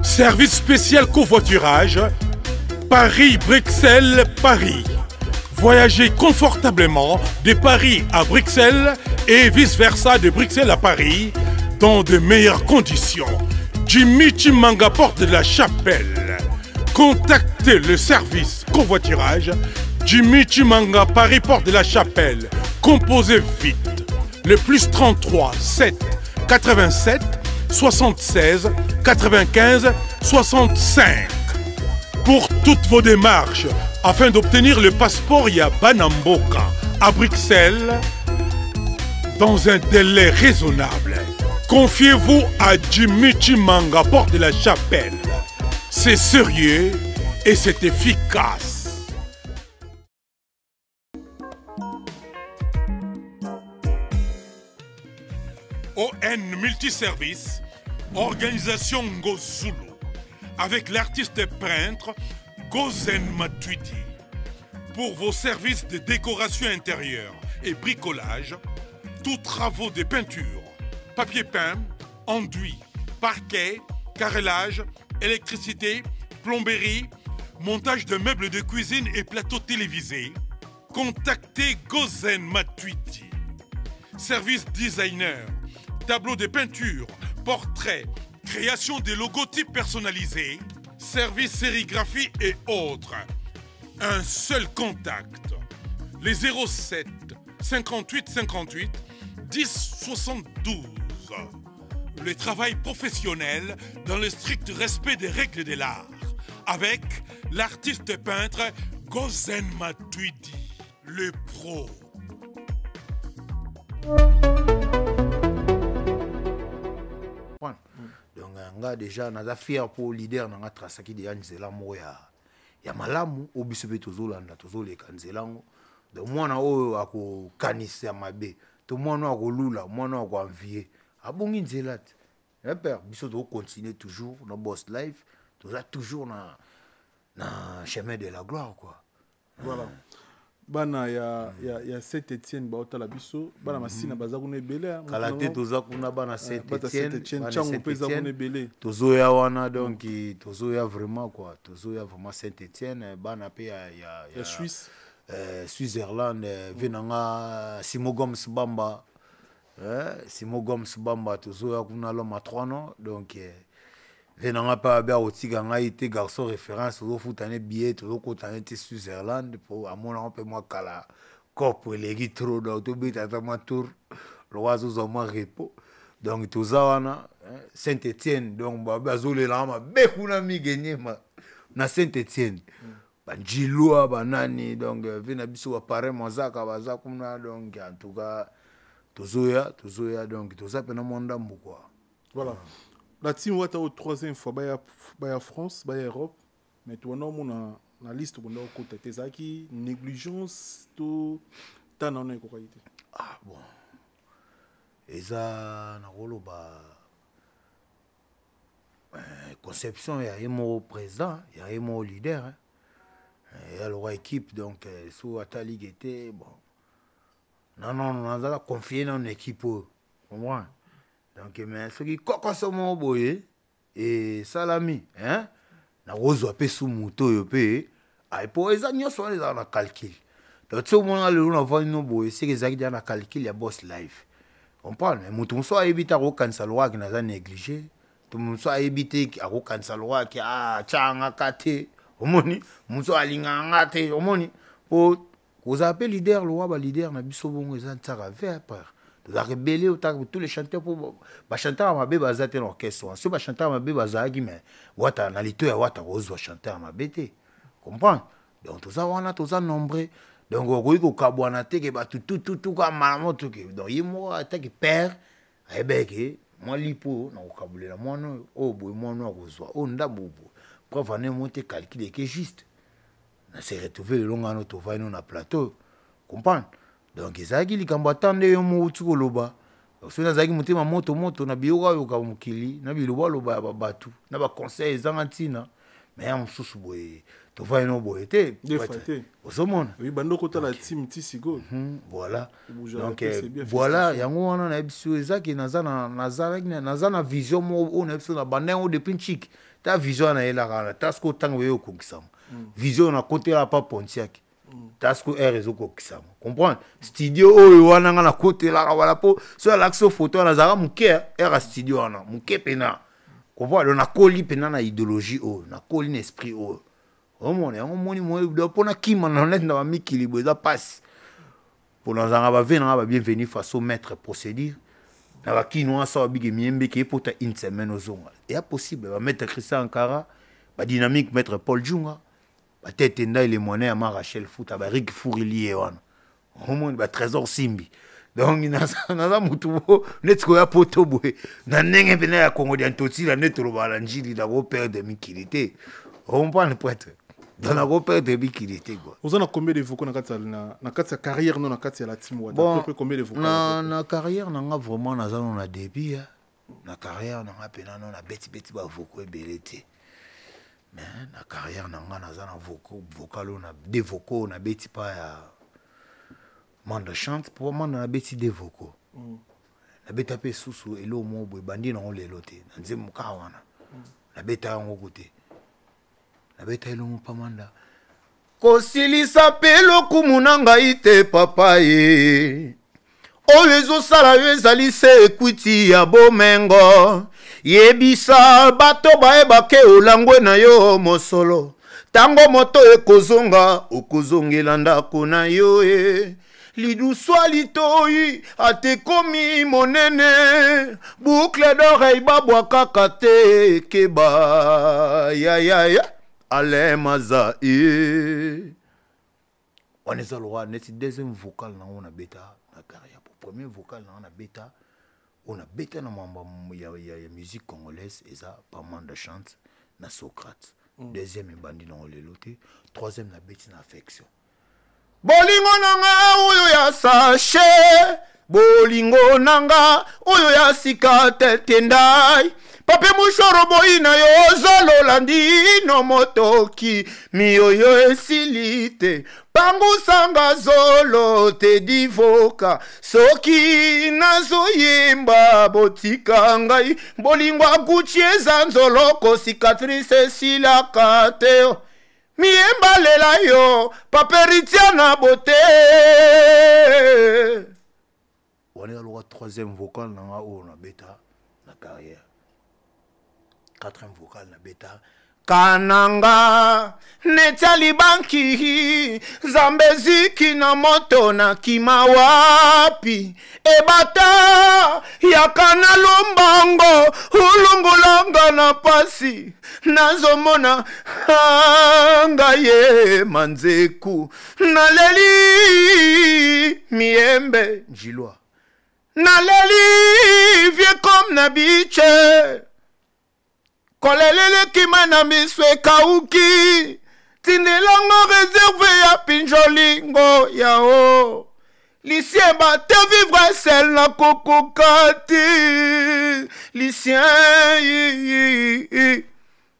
Service spécial covoiturage Paris-Bruxelles, Paris. Voyagez confortablement de Paris à Bruxelles et vice-versa de Bruxelles à Paris dans de meilleures conditions. Jimmy Chimanga, porte de la Chapelle. Contactez le service covoiturage Jimmy Chimanga, Paris, porte de la Chapelle. Composez vite le plus 33 7 87 76 95 65. Pour toutes vos démarches afin d'obtenir le passeport ya Banamboka à Bruxelles dans un délai raisonnable, confiez-vous à Jimmy Chimanga, porte de la Chapelle. C'est sérieux et c'est efficace. ON Multiservice, Organisation Ngozulu, avec l'artiste peintre Gozen Matuidi. Pour vos services de décoration intérieure et bricolage, tous travaux de peinture, papier peint, enduit, parquet, carrelage, électricité, plomberie, montage de meubles de cuisine et plateaux télévisés, contactez Gozen Matuidi. Service designer, tableau de peinture, portrait, création des logotypes personnalisés, service sérigraphie et autres. Un seul contact. Les 07 58 58 10 72. Le travail professionnel dans le strict respect des règles de l'art. Avec l'artiste peintre Gozen Matuidi, le pro. Donc nga déjà naza fier mpo leader na nga trasaki deja nzela moko ya malamu oyo biso mpe tozolanda, tozoleka nzela yango. Donc mwana oyo akokanisa mabe to mwana oyo akolula, mwana oyo akoenvie, abongi nzela te. Père, biso tokocontinue toujours na boss life, toza toujours na chemin de la gloire quoi. Voilà, bana ya Saint Etienne baotala biso, bana Masina baza kuna ebele. Kala te toza kuna, bana Saint Etienne. Ntango mpe eza kuna ebele. Tozoya wana, donc tozoya vraiment quoi, tozoya vraiment Saint Etienne, bana mpe ya ya Suisse. Switzerland, ve nanga Simo Goms Bamba, Simo Goms Bamba, tozoya kuna, l'homme à trois noms. Donc ve nanga mpe abe akotika ngai te, garçon référence, tozofuta ne billet, tozokota ne te Switzerland mpo amonaka mpe mwa kala corps eleki trop. Donc tobeta ata mwa tour lokwa azozwa mwa repos. Donc toza wana Saint Etienne, donc babe azolelanga mabe kuna migenyema na Saint Etienne, banjilwa banani. Donc ve na biso baparrain Mwazaka baza kuna. Donc en tout cas tozoya, tozoya, donc toza mpena mwa ndambu quoi. Voilà, la team Wata au troisième fois baya France, baya Europe, mais tobanda omona na liste, obanda okota te. Ezalaki négligence to tana wana ekokaki te? Ah bon, eza nakoloba conception ya ye moko président, ya ye moko leader, hein. Ya lokwa équipe, donc so ata ligue te, bon, non non, nazala confie nano équipe oyo, comprend. Donc mais soki kokoso moko boye esalami, hein, nakozwa mpe su moto oyo mpe po eza nyonso wana ezala na calcul. Donc ti omonaka lelo navandi no boye, seke ezalaki deja na calcul ya boss life. Comprendre? Mais moto mosusu ayebi te, akokanisa lokola ke naza négligé. To mosusu ayebi te, akokanisa lokola ke ah, atyaka nga te, omoni, mosusu alingaka nga te, omoni. Po kozala mpe leader lokola baleader na biso bongo eza ntiaka ve père. Tozalaka ebele, otaka tous les chanteurs, mpo bachanteur ya mabe baza te na orchestre wana. Soki bachanteur ya mabe bazalaki, mais Wata na lito ya Wata kozwa chanteur ya mabe te. Comprendre? Donc toza wana, toza nombre, donc okoki kokabwana te ke bato tututu ka mbala motuke. Donc ye moko ataki père ayebaki ke mwa lipo na kokabolela mwana oyo, oyo boye, mwana oyo akozwa oyo ndambo boye. Preuve ane mo te, calcul eke juste na se retrouve lelo ngano tovandi no na plateau. Comprendre? Donc ezalaki likambo ata nde yo moko uti koloba. Soki nazalaki motema moto moto na biyoka yoka mokili na bilobaloba ya babato na baconseil ezanga ntina, me ya mosusu boye tovandi no boye te. Ozomona bando kotala team ti sikoyo. Voilà, donc voilà, yango wana nayebi so ezaki naza na vision moko oyo nayebi so na banda yango depuis ntiki. Ta vision wana nayelaka wana, ta sikoyo ntango oye okokisama vision oyo nakotela pa Pontiac, ta sikoyo aire ezokokisama. Comprendre? Studio oyo wana nga nakotelaka wana, mpo so alakisi yo photo wana, azalaka moke aire ya studio wana moke mpena. Comprendre? Donc nakoli mpena na idéologie oyo, nakoli na esprit oyo, omona yango, omoni moye. Donc mpo nakima na neti na bamikili boye eza mpasi, mpo nazalaka bave nanga babienvenu façon maître procédure na bakinois sawa bike miyembeke epota une semaine ozonga eya possible. Bamaître Christian Ankara, badynamique, maître Paul Junga, batete ndai le mwana ya ma Rachel Futa, barik Furili ye wana, omoni, batrésor Simbi. Donc naza motu bo neti koya poto boye na ndenge mpena ya Kongo dia Ntotila nde tolobaka na Njili, nakoperdre mikili te. Ocomprendre, prêtre? Donc nakoperdre mikili te quoi. Oza na combien de vocaux na kati na kati ya carrière no, na kati ya la team Wata? Bon, combien de vocaux? Na carrière na nga vraiment naza no na début na carrière na nga mpena no nabetibeti bavocaux ebele te, mais na carrière na nga naza na vocal oyo na deux vocaux oyo nabeti pa ya Manda Chante. Po Manda nabeti deux vocaux. Nabeta mpe susu eloko moko boye ebandi nango lelo te na nzembo kaka wana. Nabeta yango kote, nabeta elongo pa Manda kosilisa mpe lokumu na ngai te. Papa ye oyo ezosala yo ezali se ekwiti ya bomengo. Yebisa bato bayebake olangwe na yo mosolo. Ntango moto ekozonga, okozongela ndako na yo e liduswa litoi atekomi monene, boucle d'oreille babwakaka te. Keba yayaya Alain Maza e wana eza lokola neti deuxième vocal nango nabeta na carrière. Po premier vocal nango nabeta, oyo nabeta na mwamba ya musique congolaise, eza pa Manda Chante na Socrate. Deuxième ebandi nango lelo te. Troisième nabeti na Affection, bolingo na nga oyo ya sache, bolingo na nga oyo ya sika te tendai pape mushoro boyi na yo ozolola ndino motoki miyoyo esili te pangusanga zolo te divoka soki nazoyemba botika ngai bolingo akuti eza nzoloko cicatrice esilaka te miyembalela yo paperitia na bote wana eza loka troisième vocal na nga oyo nabeta na carrière. Quatrième vocal nabeta kananga netia libanki nzambe eziki na moto na kima wapi ebata yaka na lombango ulungulanga na pasi nazomona ngai ye manzeku naleli miembe njilwa naleli vie comme na biche kolelelekima na miso ekauki tindelanga reserve ya pinjolingo yao Lucien bate vivre seul nakokoka te Lucien.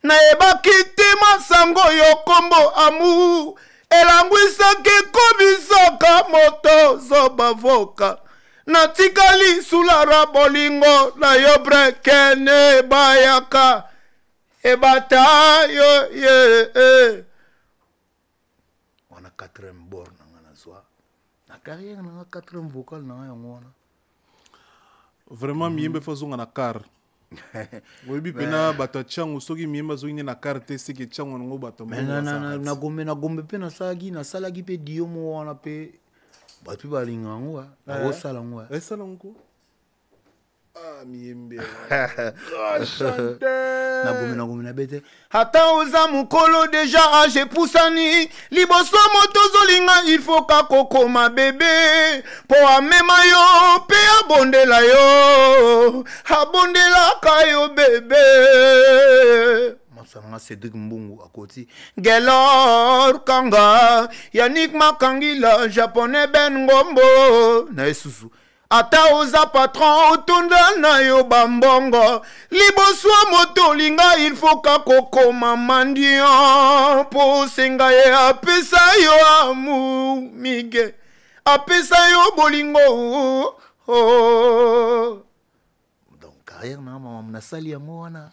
Nayebaki te masango yo kombo amour elangwisaki ekomisaka moto zoba voka natikali sulara bolingo na yo brekene bayaka ebata yo ye eh. Wana quatrième bord na nga nazwa na carrière na nga, quatrième vocal na nga yango wana. Vraiment, Miyembe faut azonga na car. Oyebi mpena bato ya Tshangu, soki Miyembe azongi nde na car te, seke Tshangu nango bato Mais na Gombe, na Gombe mpe nasalaki mpe dio moko wana mpe bato mpe balinga yango, nakosala yango. Esala yango. Ah, Miyembe, grand chanteur. Na Gombe, na Gombe nabete: Ata oza mokolo, déjà âge epusani, liboso moto ozolinga, il faut ka kokoma bébé mpo amema yo mpe abondela yo, abondelaka yo bébé. Masa nanga Cédrik Mbungu akoti. Gelor Kanga, Yanik Makangila, Japonais Ben Ngombo na ye susu. Ata oza patron, otunda na yo bambongo, liboso ya moto olinga, il faut ka kokoma mendiant mpo osenga ye apesa yo amour. Mige apesa yo bolingo, oh. Donc carrière na mama nasali yango wana.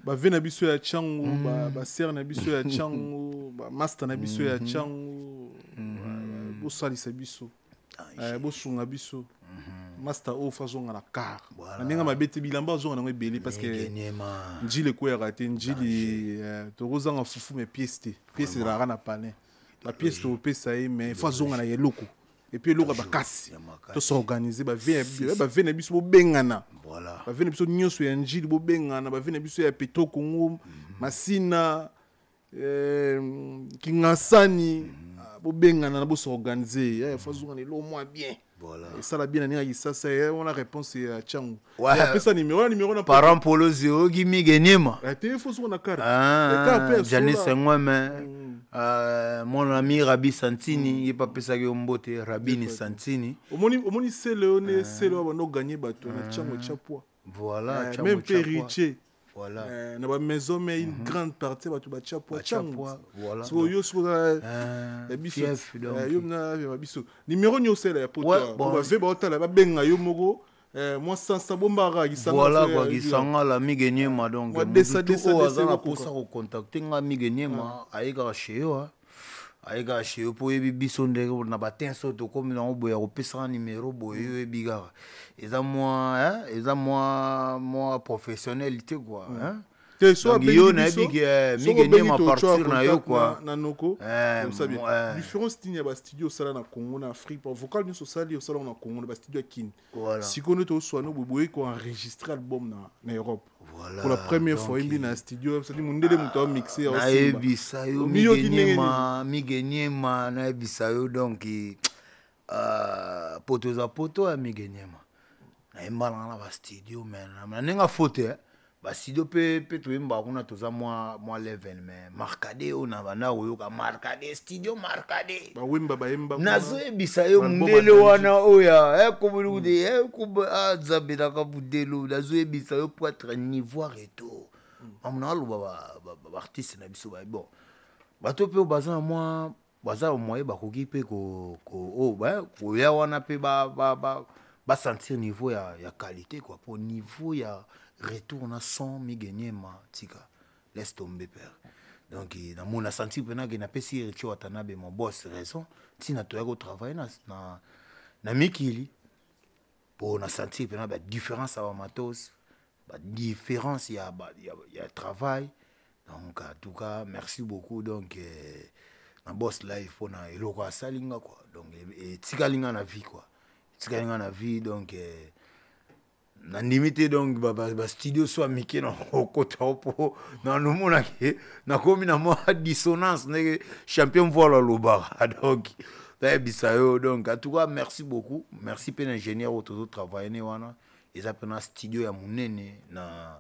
Bavieux na biso ya Tshangu, basœurs na biso ya Tshangu, bamaster na biso ya Tshangu, bosalisa biso, bosunga biso. Master oyo faut azonga na car na ndenge mabe te. Bilamba azonga nango ebele, parce que Njili ekweyaka te. Njili tokozanga fufu, mais pièce te. Pièce ezalaka na palin, bapièce tokopesa ye, mais faut azonga na eloko et puis eloko ya bakasi. Tos'organiser, bavieux na biso bobengana, bavieux na biso nyonso ya Njili bobengana, bavieux na biso ya Petro Congo, Masina, Kingasani, bobengana na bos'organiser. Faut azonga na eloko mwa bien, esala bien na ndenge ya kisasa. Wana réponse ya Tshangu. Apesa numéro na numéro na Parent Polozi, oyoki Mige Niema. Te, faut zonga na car. Janis Ngweme, mon ami Rabi Santini, ye mpe apesaki yo mbote, Rabini Santini. Omoni sele oyo nde sele oyo bando ganye bato na Tshangu etya poids. Voilà. Même mpe Riche na bamaison, mais une grande partie bato batya poids Tshangu. Sikoyo yo, sikoyo ya biso, yo na biso numéro nyonso ela ya poto, bavieux baotala, babenga yo moko mwa sansa bombaka. Voilà quoi, Kisangala, Mige Niema. Donc oyo aza na mposa kocontacter nga, Mige Niema, aye kaka chez yo, aye kaka chez yo, mpo oyebi biso ndenge na batense oyo tokómi nango boye, akopesaka numéro boye. Yo oyebi kaka, eza mwa professionnel te quoi, hein? Donc yo nayebi ke Mige Niema, partir na yo quoi. Na noko différence nini ya bastudio osala na Congo na Afrique? Vocal nyonso osali, osala na Congo na bastudio ya Kini. Sikoyo nde toswana boye, boye koenregistrer album na Europe pour la première fois, oyembi na studio, c'est mondele moto amixe. Nayebisa yo, Mige Niema, Mige Niema, nayebisa yo, donc poto eza poto ya Mige Niema. Nayembalanga na bastudio, mais na ndenge afote bastudio mpe toyembaka kuna, toza mwa level. Mais Marcade oyo na banda koyoka Marcade, studio Marcade. Bawemba bayemba. Nazoyebisa yo, mondele wana oyo komolude nzambe naka mondele, nazoyebisa yo, po être niveau retour mamu na aloba baartiste na biso. Bon, bato mpe oyo baza na mwa, baza na moyen, bakoki mpe koya wana mpe basentir niveau ya qualité quoi, po niveau ya retour na son, Mige Niema, tika, laisse tomber, père. Donc namoni, nasentir mpena ke napesi Héritier Watanabe, mon boss, raison ntina toya kotravailler na mikili, mpo nasentir mpena badifférence ya bamatos, badifférence ya travail. Donc en tout cas, merci beaucoup donc na boss live mpona eloko asali nga quoi. Donc etikali nga na vie quoi, etikali nga na vie. Donc nandimi te, donc bastudio so ya mike na okota mpo nanomonake nakomi na mwa dissonance ndenge champion voile alobaka. Donc nayebisa yo, donc en tout cas, merci beaucoup. Merci mpe na ingénieur oyo tozotravaille ne wana, eza mpena studio ya monene na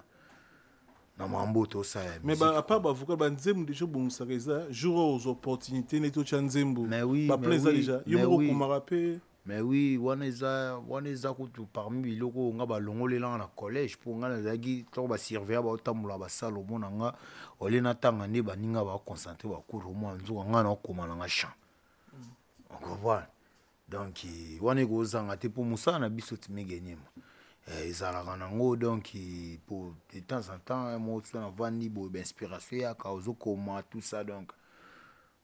mambo tosala. Mais à part bavocal, banzembo déjà obongisaka, eza jour oyo ozwa opportunité neti otya nzembo, baplan eza déjà, yo moko okomaka mpe? Mais oui, wana eza kutu parmi biloko oyo nga balongolelanga na collège, mpo nga nazalaki ntango basurveillant baotambola basala, omona nga olie natanga nde baninga baconcentre bacours, omona nzoka nga naokoma nanga champ ocomprendre. Donc wana ekozanga te, mpo mosala na biso timege nyema ezalaka nango. Donc po de temps en temps moko so navandi boye, bainspiration eyaka, ozokoma tout ça. Donc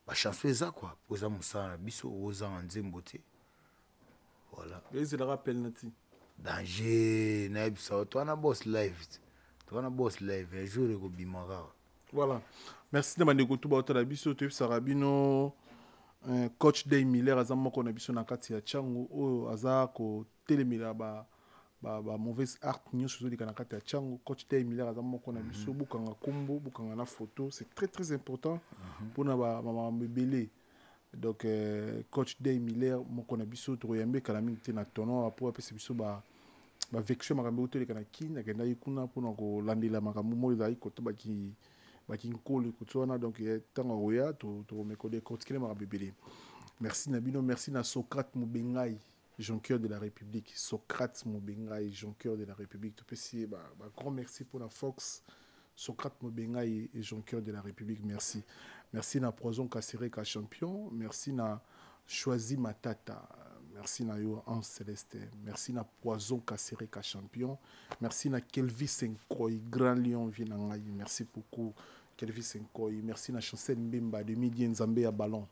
bachanson eza quoi, po eza mosala na biso, ozanga nzembo te. Voilà. Ezelaka appel na ti. Danger, nayebisa yo, towana boss live, towana boss live, un jour ekobima kaka. Voilà, merci na bandeko tu baotala biso. Toyebisaka bino coach Day Miller aza moko na biso na kati ya Tshangu, oyo aza kotelemela ba mauvaise art nyonso ezoleka na kati ya Tshangu. Coach Day Miller aza moko na biso. Bokanga kombo, bokanga na photo, c'est très très important mpona bamakambo ebele. Donc coach Day Miller moko na biso, tokoyambe kala mingi te na tono apo apesa biso ba bavection makambo euti na Kini. Akendaki kuna mpona kolandela makambo moko ezalaki kote bakinkolo ekoti wana. Donc ntango akoya, tokomeka kodécortiquer makambo ebele. Merci na bino. Merci na Socrate Mobengai, Jonqueur de la République. Socrate Mobengai, Jonqueur de la République, topesi ye ba grand merci mpona Fox. Socrate Mobengai et Jonqueur de la République, merci. Merci na Poison Kasereka champion, merci na Choisi Matata, merci na yo Ange Céleste, merci na Poison Kasereka champion, merci na Kelvis Senkoy, grand lion vie na ngai, merci beaucoup Kelvis Senkoy, merci na Chancel Mbemba de Midi Nzambe ya ballon,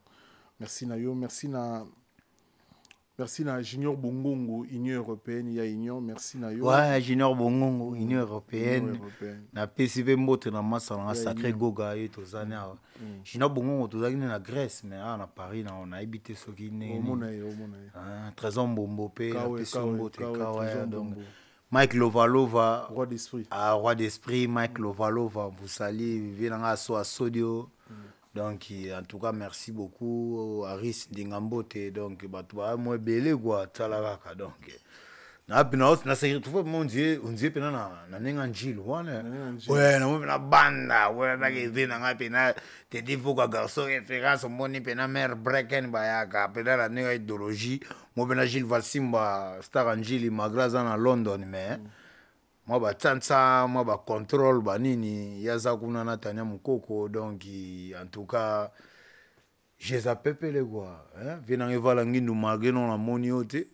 merci na yo, merci na Junior Bongongo, Union européenne ya Union, merci na yo. Ouais, Junior Bongongo, Union européenne. Union européenne. Napesi mpe mbote na masa nanga Sacré Goga, ye tozani awa. Junior Bongongo, tozalaki nde na Grèce, mais awa na Paris na nayebi te soki ndenge nini. Omona ye, omona ye. Ah, Trésor Mbombo mpe. Kawe, napesi yo Kawe, mbote. Kawe, Kawe, Trésor donc Mbombo. Mike Lovalova. Roi d'esprit. Ah, roi d'esprit Mike Lovalova, vous salue, vie nanga aso asodio. Donc en tout cas merci beaucoup Aris Ndingambote. Donc bato baa mo ebele quoi, tala kaka. Donc na se retrouve mo ondie mpena na ndenge ya njili wana. Ndenge ya njili. Ouais, namoni mpena banda wana eve na ngai mpena Tedi Foka, garçon référence. Omoni mpena mare Breken, bayaka mpena na ndenge ya idéologie mo mpena Gilles Vasimba, star ya njili, malgré aza na London, mais mwa batsansa, mwa bacontrôle banini, ye aza kuna na Tania Mokoko. Donc en tout cas jeza pepele quoi, hein? Vie nanga evala ngindu, malgré no namoni yo te,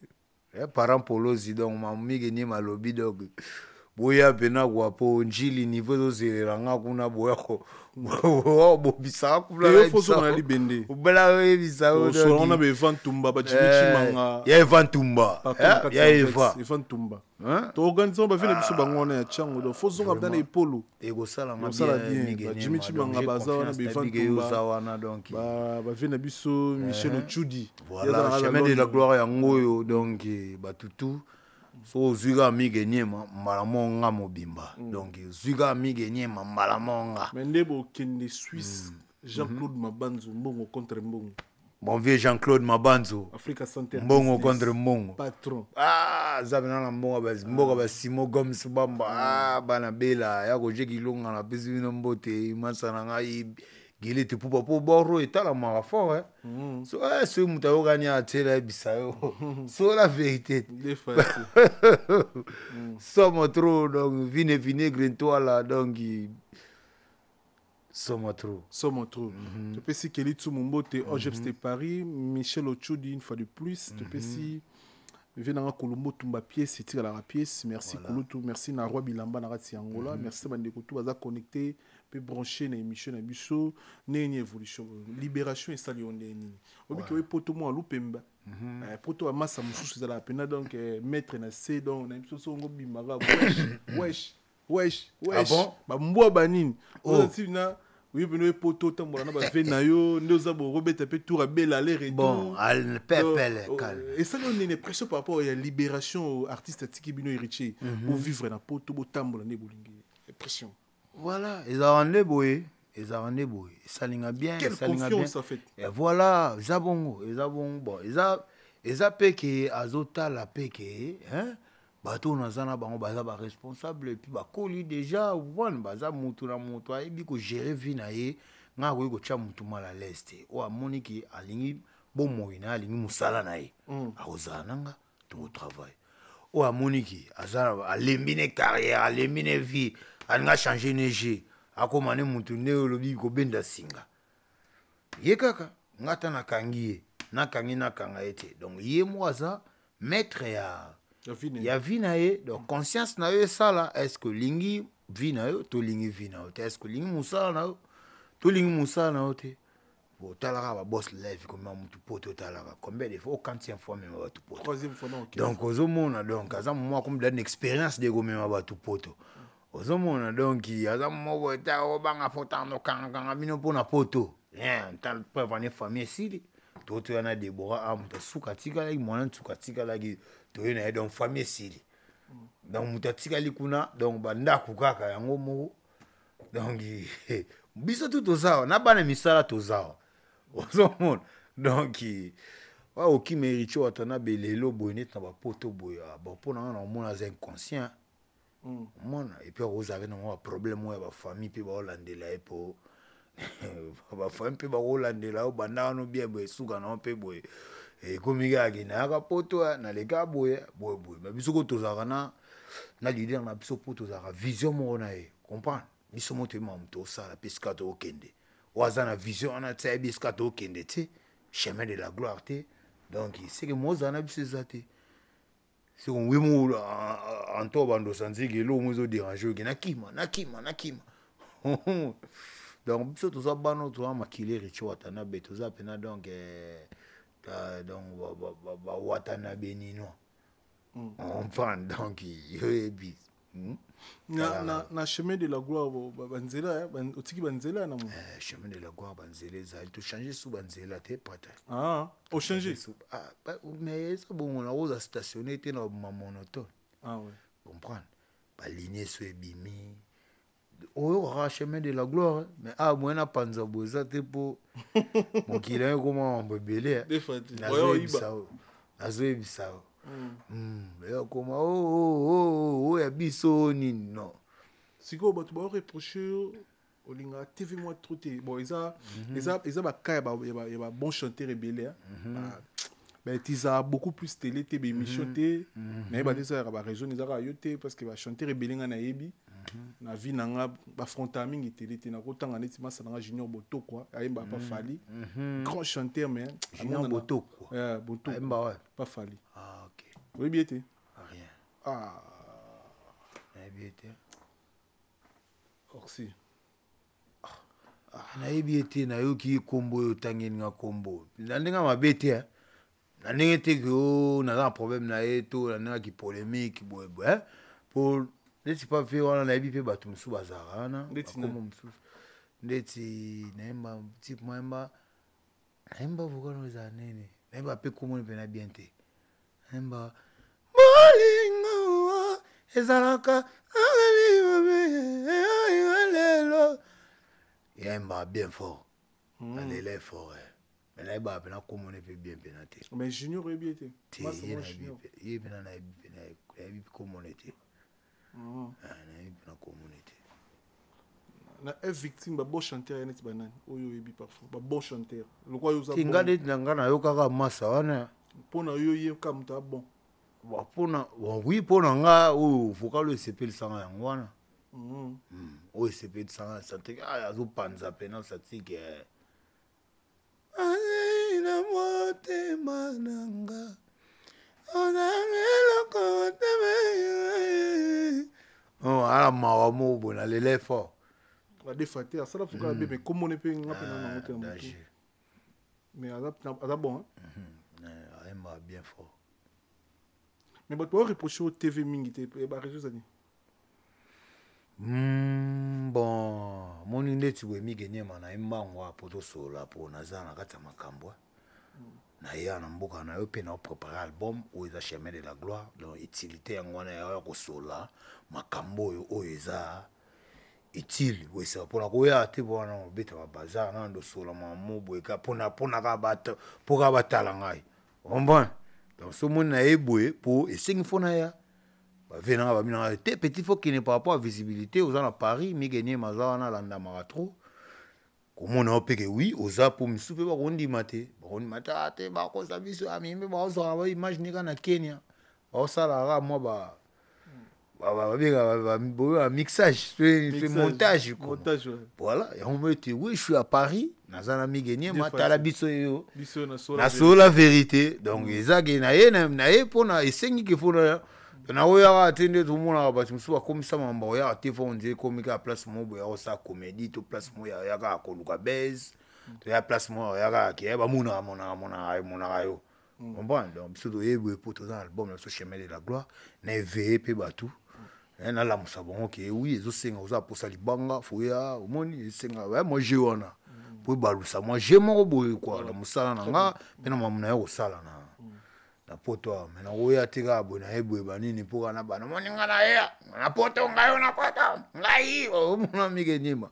eh, parent polosi. Donc mamike nie malobi, donc boya mpena kwa po njili niveau ezozelela nga kuna, boya bobisaka kuna. Yo fo ozonga na libende. Obela oyebisa yo. Osolo na ba Evan Tumba, ba Jimmy Chimanga. Ya Evan Tumba. Patron na kati ya ya Eva. Vex, Evan Tumba. Hein? Toorganize bavie na biso bango wana ya Tshangu, donc fo zonga mpe na epolo. Ekosalanga. Ekosala bien. Ba Jimmy Chimanga baza wana, ba Evan Tumba. Oza wana donc. Bavie na biso Michel Ochudi. Voilà, chemin de la gloire yango oyo. Donc batutu so ozwi kaka Mige Niema mbala monga mobimba, donc ozwi kaka Mige Niema mbala monga. Mais nde bokende Suisse, Jean-Claude Mabanzo, mbongo contre mbongo. Bon vieux Jean-Claude Mabanzo. Africa Center Mbongo Business. contre mbongo. Patron. Ah, aza pena na mbongo, mboka basimo Goms Bamba. Ah, bana bela ya koje kilonga, napesi bino mbote. Masa na ngai Gilete Pupa, mpo boro etalamaka fort, eh. So, soki moto ayokani atiela, yebisa yo so la vérité. Nde fati. Somo trop, donc vine vinaigre ntwala, donc somo trop. Somo trop. Topesi Keli Tsumu mbote, Ogeps de Paris, Michel Ochudi une fois de plus. Topesi vie nanga Kolombo Tumba pièce, etikalaka pièce. Merci Kulutu, merci na Roi Bilamba na kati ya Angola. Merci bandeko tu baza connecté mpe branché na émission na biso. Ndenge nini évolution libération esali yo? Ndenge nini obiki oye poto mwa lupemba? Poto bamasa mosusu ezalaka mpena, donc maître na se, donc na biso songo bimaka wesh wesh wesh wesh. Ah bon? Bambwa banini. Oh. Oza ntina oye pene oye poto, otambola na bave na yo nde oza borobeta mpe tour abela aller retour. Bon, al pepele Donc, calme. Esali yo nini pression par rapport ya libération artiste atiki bino héritier, bovivre na poto, botambola nde bolingi, pression? Voilà, ezalaka nde boye, ezalaka nde boye, esalinga bien. Quelle Esalinga bien. confiance en fait. Et voilà, eza bongo, eza bongo. Bon, eza mpe ke azotala mpe ke, hein, bato oyo naza na bango baza baresponsable, et puis bakoli déjà wana, baza motu na moto ayebi kogérer vie na ye. Ngai akoki kotia motu mal à l'aise te. Oyo amoni ke alingi bomoi na ye, alingi mosala na ye, akozala na nga, tokotravaille. Oyo amoni ke aza alembi ne carrière, alembi ne vie, alingi achange ne jeu, akóma ne motu nde olobi kobenda singa ye kaka, nga ata nakangi ye, nakangi nakanga ye te. Donc ye moko aza maître ya Ya vie na ye. Ya vie na ye. Donc conscience na yo esala: est ce que olingi vie na yo to olingi vie na yo te? Est ce que olingi mosala na yo to olingi mosala na yo te? Po otalaka baboss live komema motu poto, otalaka combien de fois, o quantième fois mema bato poto? Troisième fois, non? Donc ozomona, donc aza mwa comme dana expérience de komema bato poto. Ozomona, donc aza moko ta obanga fotando kangakanga bino mpona poto. Rien, preuve ane famille esili, totoya na Debora a moto asuka atikalaki, mwana nsuka atikalaki, toye na ye. Donc famille esili, donc moto atikali kuna, donc bandako kaka yango moko. Donc biso tu tozawa na bana misala tozawa, ozomona. Donc wa okima Héritier Watanabe lelo boye neti na bapoto boye, ah, bon, mpo na nga na omona aza inconscient. Omona, et puis akozala na mwa baproblème oyo ya bafamille mpe baolandela ye, mpo bafamille mpe bakolandela yo banda wana bien boye, esuka nango mpe boye, ekomi kaka ke nayaka poto, naleka boye boye boye. Mais biso ko tozalaka na leader na biso, mpo tozalaka vision moko na ye, comprendre? Biso mo toyeba moto osala mpe esika tookende. Oyo aza na vision wana ti ayebi esika tookende te, chemin de la gloire te. Donc seke mozala na biso eza te, seke wi mo anto bandosa nziki eloko mo ezoderange oke nakima nakima nakima. Donc biso toza bana, toza makili Héritier Watanabe, toza mpena donc donc bawatanabe nino, comprendre? Donc yoyebi. Na chemin de la gloire, banzela otiki, banzela na mo? Chemin de la gloire, banzela ezali, tochange su banzela te, prêtre. Ah, ochange? Mais eza bongo, nakoza stationne te na ma monotone. Ah, ouais. Comprendre, baligne so ebimi oyo kaka chemin de la gloire, mais ah, moyen na panza boye eza te, mpo mokili yango ekoma mambo ebele. Nazoyebisa yo, ekoma oyo ya biso nini, non. Sikoyo bato baoreproche yo olingaka TV mwa trop te. Bon, eza baka ya babon chanteur ebele, bautiliser beaucoup plus télé te, baémission te. Nayeba te ezalaka baraison, ezalaka yo te, parce que bachanteur ebele ngai nayebi na vie na nga bafrontaka mingi télé te. Nakotanga neti masa na nga Junior Botokwa, ayembaka pa Fali, grand chanteur, mais Junior Botokwa? Botokwa pa Fali. Ah, ok. Oyebi ye te? Rien. Ah. Nayebi ye te. Orsi. Nayebi ye te. Nayoki nkombo oyo otangeli nga nkombo na ndenge mabe te, na ndenge te ke o naza na problème na ye to na ndenge aki polémique boye boye, po neti pa ve wana nayebi mpe bato mosusu bazalaka wana, bakombo mosusu ndeti nayemba type moyemba, nayemba vocal oyo ezala nini, nayemba mpe komoni mpena bien te, nayemba bolingo ezalaka lelo, yayembaka bien fort, nalela fort, mais nayebaka mpena komona mpe bien mpena te. Mais Junior oyebi ye te? Te, ye mpena nayebi mpena, nayebi komona te, nayebi mpena komona te. Na F Victime, babon chanteur ya neti banani oyo oyebi parfois, babon chanteur lokwa yo oza? Te, nga neti na nga nayokaka masa wana. Mpo na yo, ye ka moto abon? Mpona, oui, mpo na nga oyo vocal oyo esepelisanga yango wana, oyo esepelisanga santike azopanza mpena santike na motema na nga, ozangeloko teme ala mawa moko boye, nalela fort. Adefa te, asala fuka abe, mais komone mpe nga mpe nango te na motu, mais aza bon. Ayembaka bien fort. Mais bato baoreproche o TV mingi te, bareseau ezali. Bon, moni ndeti boye Mige Nyema na ye mbango apo tosolola, mpo naza na kati ya makambo naya na mboka na yo mpe na oprépare album oyo eza chemin de la gloire. Donc utilité yango wana ya kosolola makambo oyo, oyo eza utile wesaka mpona koya te, mpo wana obeta babazar na ndosola mamo boye ka mpona kaka bato, mpo kaka batala ngai, comprendre? Donc so moni na ye boye, mpo esengi fo na ya bave nanga babi nanga te, petit, faut kende par rapport à visibilité oza na Paris. Mige Niema aza wana, alandamaka trop, komona yo mpe ke oui oza, mpo misusu mpe bakondima te, bakondima te, ah, te, bakosa biso amimi, baozwaka ba image nika na Kenya, baosala kaka mwa ba babengaka ba mixage, montage. Voilà, yango mo ete oui, je suis à Paris, naza na Mige Niema, tala biso yo nasolola vérité. Donc eza ke na ye na ye mpona esengi ke fona nakoyaka te, nde tomonaka bato mosusu bakomisa mambo, oyaka te fo ondie ekomi kaka place moko boye, akosala comédie to place moko ya kaka koluka base. Toya place moko oya kaka ke bamonaka monaka monaka yo monaka yo. Comprendre? Donc biso toyebi boye mpo toza na album na biso Chemin de la gloire, na éveille mpe bato, nalamusa bango ke oui, ezosenga oza posa libanga foya omoni esenga mwa jeu wana mpo ebalusa mwa jeu moko boye kua na mosala na nga mpe na mamu na ye kosala na poto awa. Me nakoya te kaka boye naye boye banini mpo kaka na bana omoni nga na ye na poto, ngai oyo na poto ngai omona mike nyema.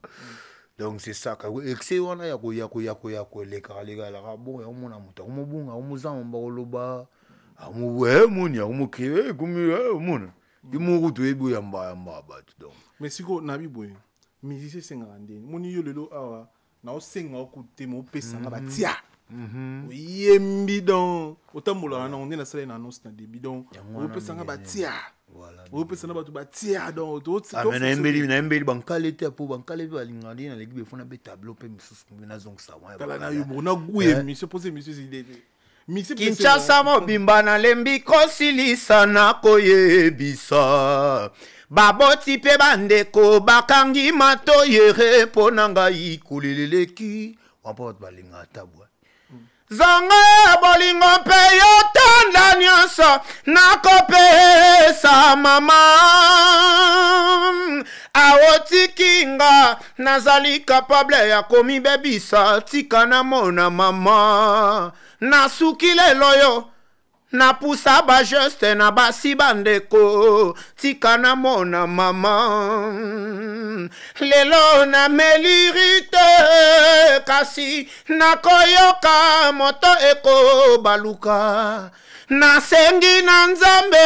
Donc c'est ça, excès wana ya koya koya koya kolekaka lekalaka bon, ya omona moto akomobunga, akomozanga koloba, moni akomokrie ekomi omona ye moko toyebi oyamba yamba bato donc. Mais sikoyo nabi boye, musicien esengaka ndeni moni yo lelo awa naosenga okutu te, ma opesanga batia oyembi, donc otambolaka nango nde nasala na annonce na début, donc opesanga batia, opesa na bato batia, donc. Mais nayembeli bankale te, po bankale mpe balingaka nde naleki befo na be tableau mpe misusu mpe nazongisa. Tala na yo na gu émission, pose émission idée te. Kinshasa mobimba nalembi kosilisa na koyebisa baboti mpe bandeko bakangi matoyere mpo na ngai koleleleki wampo bato balingaka tabwa. Zonga ya bolingo mpe yotanda nyonso nakopesa mama awotiki nga, nazali capable ya komibebisa, tika namona mama. Nasuki lelo yo napusa bageste na basi bandeko, tika namona mama. Lelo nameliri te, kasi nakoyoka moto ekobaluka. Nasengi na Nzambe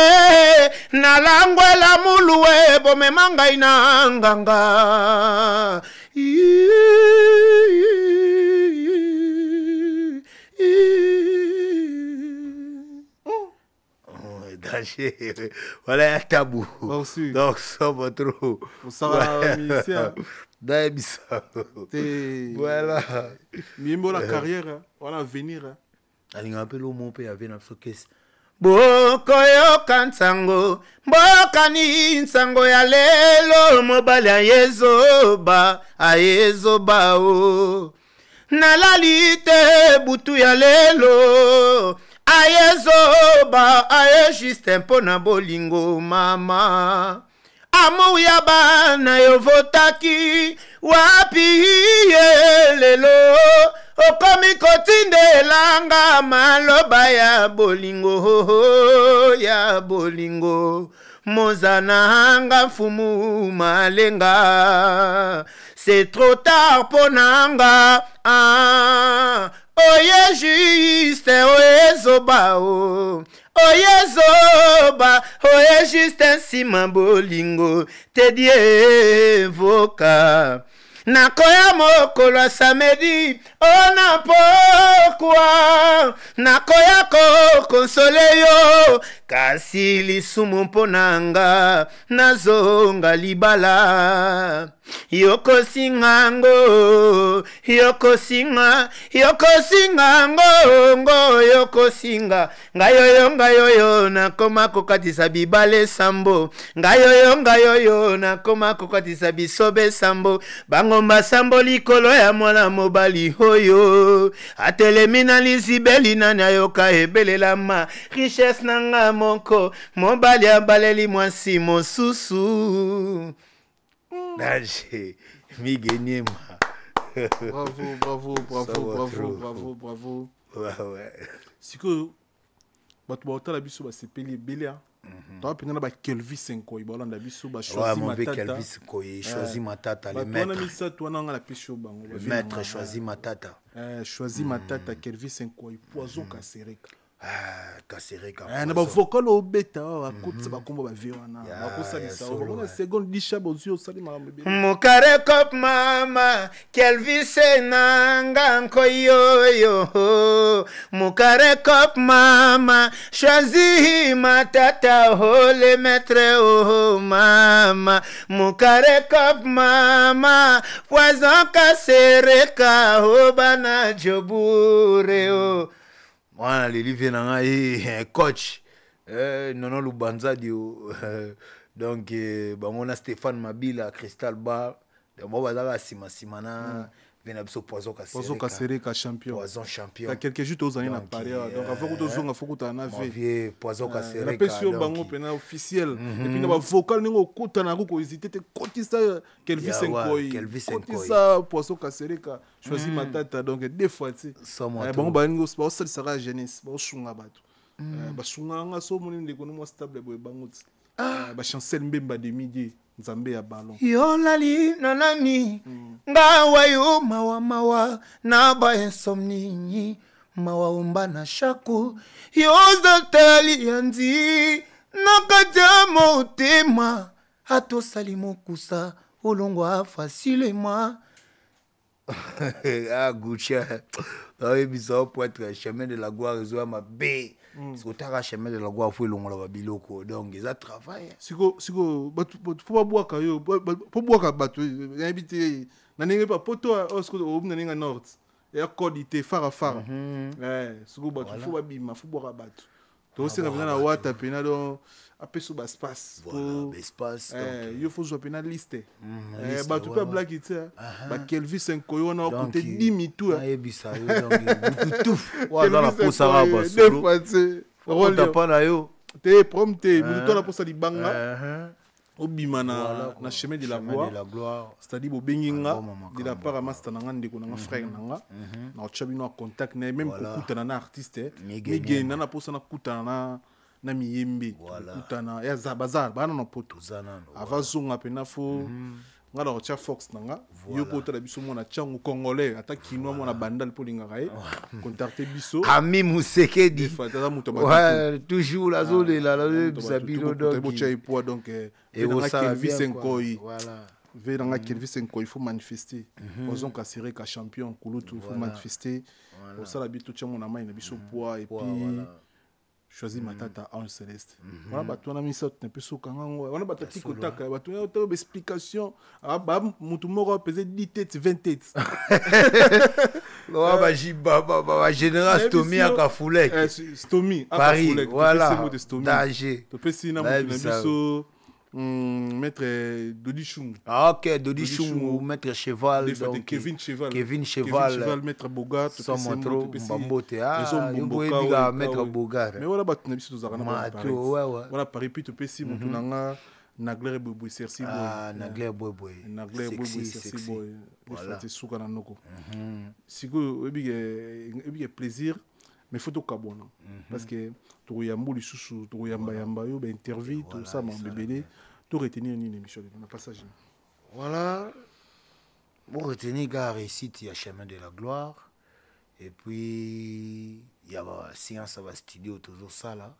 nalangwela muluwe bomema ngai na nganga. Danger voilà ya tabu. Merci. Donc ça va trop. Osala musicien. Nayebisa. Te. Voilà. Miyembo la carrière wana avenir. Alingaka mpe lomo mpe ave na biso kesi. Bokoyoka nsango mbokani, nsango ya lelo, mobali ayezoba ayezoba o nalali te butu ya lelo, ayezoba aye juste mpo na bolingo mama. Amour ya bana yo votaki wapi ye lelo okomi kotindelanga maloba ya bolingo, ya bolingo mozananga mfumu malenga, c'est trop tard mpo nanga. Ah, oye juste oye zoba o oye zoba oye juste nsima bolingo tedi evoka. Nakoya mokolo ya samedi ona pokwa, nakoya kokonsole yo, kasi lisumu mpo na nga nazonga libala. Yokosinga ngo yokosinga yokosinga ngo ngo yokosinga ngai oyo ngai oyo nakoma kokatisa bibale sambo, ngai oyo ngai oyo nakoma kokatisa bisobe sambo, bangomba sambo likolo ya mwana mobali oyo atelemi na lizibeli. Nani ayoka ebelelama richesse na nga moko, mobali abaleli mwasi mosusu. Danger Mige Niema. Bravo, bravo, bravo. Ça va Bravo. trop. Bravo, bravo. Ouais. Sikoyo bato baotala biso basepeli ebele a toa mpenza na bakelvis Nkoi baolanda biso. Ouais, Bachoisi mon vieux Matata. Kelvis Koyi, Choisi Matata, le Bato wana maître. misato wana nga napesi yo bango. Le maître Choisi Matata. Choisi Matata, Kelvis Nkoi, Poison Kasereka. Ah, Kasereka. Eh, na Poison. bavocal obeta awa bakotisa bakombo bavie wana bakosalisa ya solo, bango na ouais. seconde disha bozwi osali makambo ebele. Mukare kop mama kelvise nanga nkoyoyo, mukare kop mama choisi Matata oh le maître oh mama, mukare kop mama Poison Kasereka oh bana jobure oh. Mwana leli vie na ngai coach Nono Lubanzadi o donc bango na Stéphane Mabila Crystal Bar, donc bango bazalaka nsima nsima na Ve na biso Poison Kasereka. Poison Kasereka champion. Poison champion. Dans quelques jours tozali na Paris awa. Donc avant que tozonga faut kutana na Mon vieux Poison Kasereka. Napesi yo bango pena officiel. Et puis na ba vocal ndenge okutana ko ko hésiter te kotisa Kelvis Nkoyi. Kotisa Poison Kasereka. Choisis Matata donc deux fois tu sais. Bango balingi baosalisaka jeunesse, baosunga bato. Basunga nga so omoni ndeko no mwa stable boye bango ti. Bachancel Mbemba de midi. Nzambe ya ballon. Yo lali na nani ngawa yo mawa mawa na ba insomnie mawa omba na shaku yo zatali ya nzi na kati ya motema atosali mokusa olongwa facilement. Ah Gucci, bayebisa yo po être chemin de la gloire ezoya mabe. Siko otaka chemin de la gloire fo elongola babiloko, donc eza travail. Siko siko bato fo babwaka yo, fo bwaka bato nayebi te na ndenge pa poto oyo siko obi na ndenge ya nord eya code te fara fara. Siko bato fo babima, fo bwaka bato tosenga mpenza na wata mpena donc apesa yo baspace. Voilà, espace. Yo fo zwa mpena liste bato mpe ablaki te bakelvis Nkoyo wana wakote 10 mitu. Nayebisa yo, donc mutu tu oyo aza na posaka basolo otapa na yo. Te, problème te, mutu to na posa libanga obima na chemin de la gloire, c'est-à-dire bobengi nga de la part ya master na nga, ndeko na nga, frère na nga, na otya bino ya contact na ye, même kokutana na artiste Migeni na mposa nakutana na miyembe, kokutana ya baza bana na poto ava zonga mpena fo nga na kotya fox na nga yo mpo otala biso mwana ntiango congolais ata kinois mwana Bandal mpo olingaka ye, contacte biso. Ami Musekedi. Aza moto. Toujours azolela, nazoyebisa bino. Donc botya ye poids, donc Kelvis Nkoi, ve nanga Kelvis Nkoi, il faut manifester. Poison Kasereka champion kulutu, il faut manifester, osala bi totya mona mai na biso poids et puis Choisi Matata, Ange Céleste, wana bato wana misato na mpe okanga ngo wana bato atiki kotaka bato wana baexplication motu moko apese 10 têtes, 20 têtes. Bagénéral Stomi Akafulek. Stomi. Paris, voilà, danger. Topesi na motu na biso maître Dodi Chungu. Ah, ok, Dodi Chungu, maître Cheval. Donc, Kevin Cheval. Kevin Cheval. Kevin Cheval, maître Boga. Somotro, Mbambote. Ah, yo maître Boga. Mais voilà, bato na biso tozalaka na Paris. Voilà Paris, puis topesi motu na nga Nagler Boy Sersi Boy. Ah, Nagler Boy Boy. Nagler Boy Boy Sersi Boy. Voilà. Suka na noko. Sikoyo oyebi ke plaisir, mais faut tokabwana parce que tokoyamba lisusu, tokoyambayamba yo bainterview, tosala makambo ebele. To retenir nini émission lelo na passage? Voilà, bo retenir kaka réussite ya chemin de la gloire et puis ya bascience ya bastudio tozosala,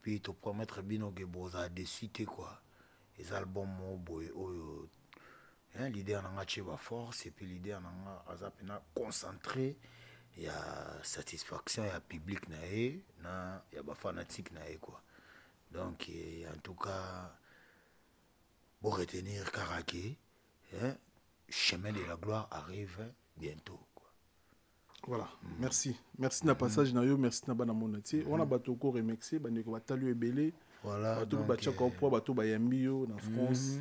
puis topromettre bino ke bozala déçu te quoi. Eza album moko boye oyo leader na nga tie baforce et puis leader na nga aza mpena concentré ya satisfaction ya public na ye na ya bafanatique na ye quoi. Donc en tout cas bo retenir kaka ke hein, chemin de la gloire arrive bientôt quoi. Voilà, merci, merci na passage na yo, merci na bana mona tie wana bato oko remercier, bandeko batali yo ebele. Voilà. Bato batiaka poa, bato bayambi yo na France.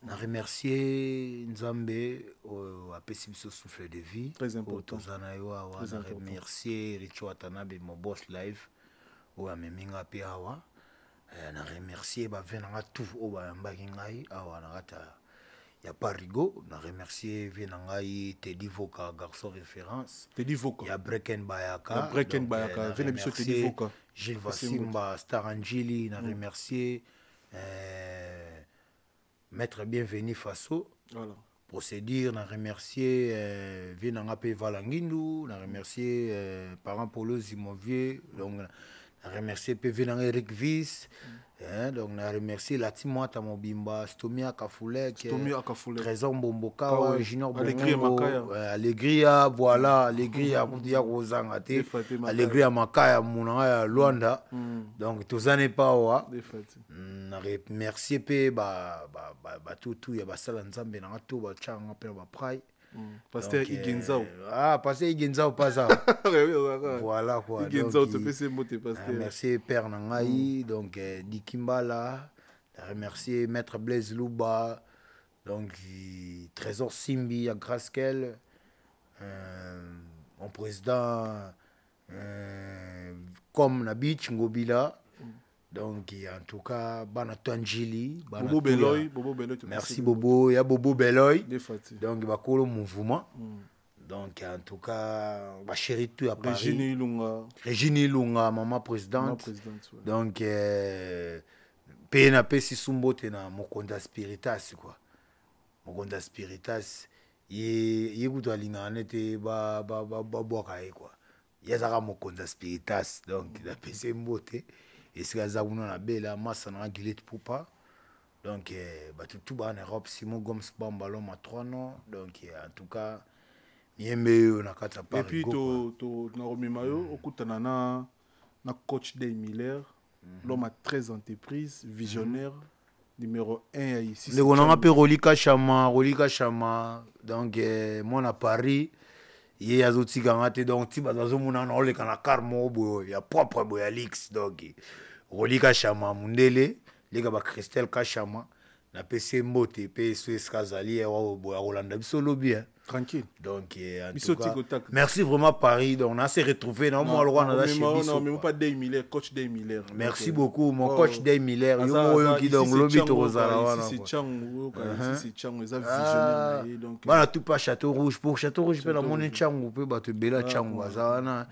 Na remercier Nzambe oyo apesi biso souffle de vie. Très important. Toza na yo awa. Na remercier Richo Watanabe, mon boss live oyo amemi nga mpe awa. Na remercier bave na nga tout oyo bayambaki ngai awa na kati ya Parigo. Na remercier vie na ngai Teddy Voka, garçon référence. Teddy Voka. Ya Breken Bayaka. Ya Breken Bayaka, vie na biso Teddy Voka. Gilles Vasimba, Star Angeli. Na remercier maître Bienvenu Faso. Voilà. Procédure. Na remercier vie na nga mpe Valangindu. Na remercier parent Polozi, mon vieux. Donc na remercier mpe vie na nga Eric Vis. Hein, donc na remercier Lati Mwata Mobimba, Stomia Kafulek, Stomia Kafulek, Trésor Mbombokawa, Junior Bongo, Alegria, voilà, Alegria kutu ya kozanga te, Alegria Makaya munanga ya Luanda. Donc tozane pa awa. Na remercier mpe batutu ya basala Nzambe nanga to batianga mpe na baprai. Pasteur Igenzao. Ah, Pasteur Igenzao paza. Voilà quoi. Igenzao topesi mbote pasteur. Merci père na ngai, donc Dikimbala, remercier maître Blaise Luba. Donc Trésor Simbi ya Grace-Kel, mon président comme na beach Ngobila. Donc en tout cas bana Tanjili, bana Bobo Tuya. Beloy, Bobo Beloy, tu Merci passes Bobo, ya Bobo Beloy. Des Fati. Donc bakolo mouvement. Donc en tout cas ba chérie tout à Paris. Régine Ilunga. Régine Ilunga, maman présidente. Maman présidente, ouais. Donc pe na pesi sumbote na mokonda spiritas quoi. Mokonda spiritas ye ye kutu alingaka nete ba ba ba ba bwaka ye quoi. Ye azaka mokonda spiritas donc na pesi mbote esika aza kuna na bela masa na Gillette Pupa. Donc bato tout ba en Europe Simon Gomes Bamba l'homme à 3 noms. Donc en tout cas Yembe yo na kati ya Et puis, Paris, go, quoi. to na romema yo, okutana na coach Day Miller, l'homme à 13 entreprises, visionnaire, numéro 1 ya ici. Ndeko nanga mpe Roli Kashama, Roli Kashama, donc mwana Paris, ye azotika nga te, donc ti bato bazomona na oleka na car moko boye ya propre boye ya luxe. Donc Roli Kashama mundele, leka ba Christelle Kashama, napesi ye mbote mpe so esika azali, ye wa boye akolanda biso lobi, hein. Tranquille. Donc, en Biso tout cas, tiko tak. merci vraiment Paris. Donc, on a s'est retrouvé. Non, moi, le roi, on a Non, chez non, Biso, mais quoi. pas Day Miller, coach Day Miller. Merci Donc, beaucoup, mon oh, coach Day Miller. Yo, Aza, yo, aza, qui ici, donc, c'est lobby Tchango, Torozala, quoi. voilà, Ici, c'est quoi. Tchango, quoi. Ici, c'est Tchango, ils ont Ah. visionnaire, mais donc, Voilà, tout pas Château Rouge. Pour Château Rouge, Château la monnaie Rouge. Tchango, peut battre Bella Ah, Tchango, ouais. aza, wana.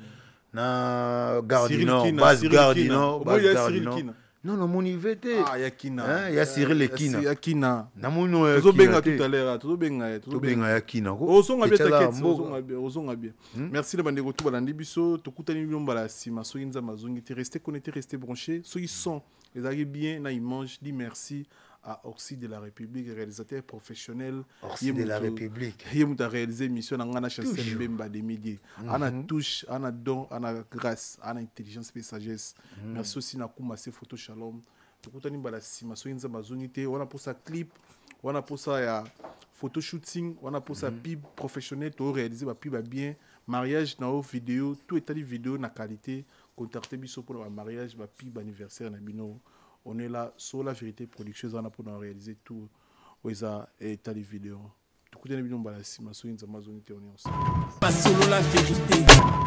Na Gare du Cyril Nord, Kina, base Cyril Gare du Kina. Nord, Au base moins, il y a Gare du Cyril Nord. Kina. Non, non, mon IVT. Ah, ya Kina. Hein, ya Cyril Ya Kina. Ya Kina. Namoni oyo ya Tozobenga Kina te. tout à l'heure, tozobenga, tozobenga. Tobenga ya Kina, ko. Ozonga bien, Etiala t'inquiète, mboka. ozonga bien, ozonga bien. Merci na bandeko tout balandi biso, tokutani bino mbala nsima soki Nzambe azongi te. Restez connectés, restez branchés. Soki son ezalaki bien na image, dis merci à Orsi de la République, réalisateur professionnel. Orsi Ye de la moto République. Ye moto a réalisé émission na nga na Chancel Toujours. Mbemba de midi. Ana touche, ana don, ana grâce, ana intelligence pe sagesse. Merci aussi na Kuma se photo Shalom. Tokutani mbala nsima soki Nzambe azongi te. Wana posa clip, wana posa ya photo shooting, wana posa pub professionnel, to réaliser ba pub bien, mariage na o vidéo, tout etali vidéo na qualité. Contactez biso pour le mariage, ba pub anniversaire na bino. On est là sur la vérité production, eza pour nous réaliser tout oza etali vidéo. Tokutani bino mbala nsima soki Nzambe azongi te, on est ensemble. Masolo la vérité.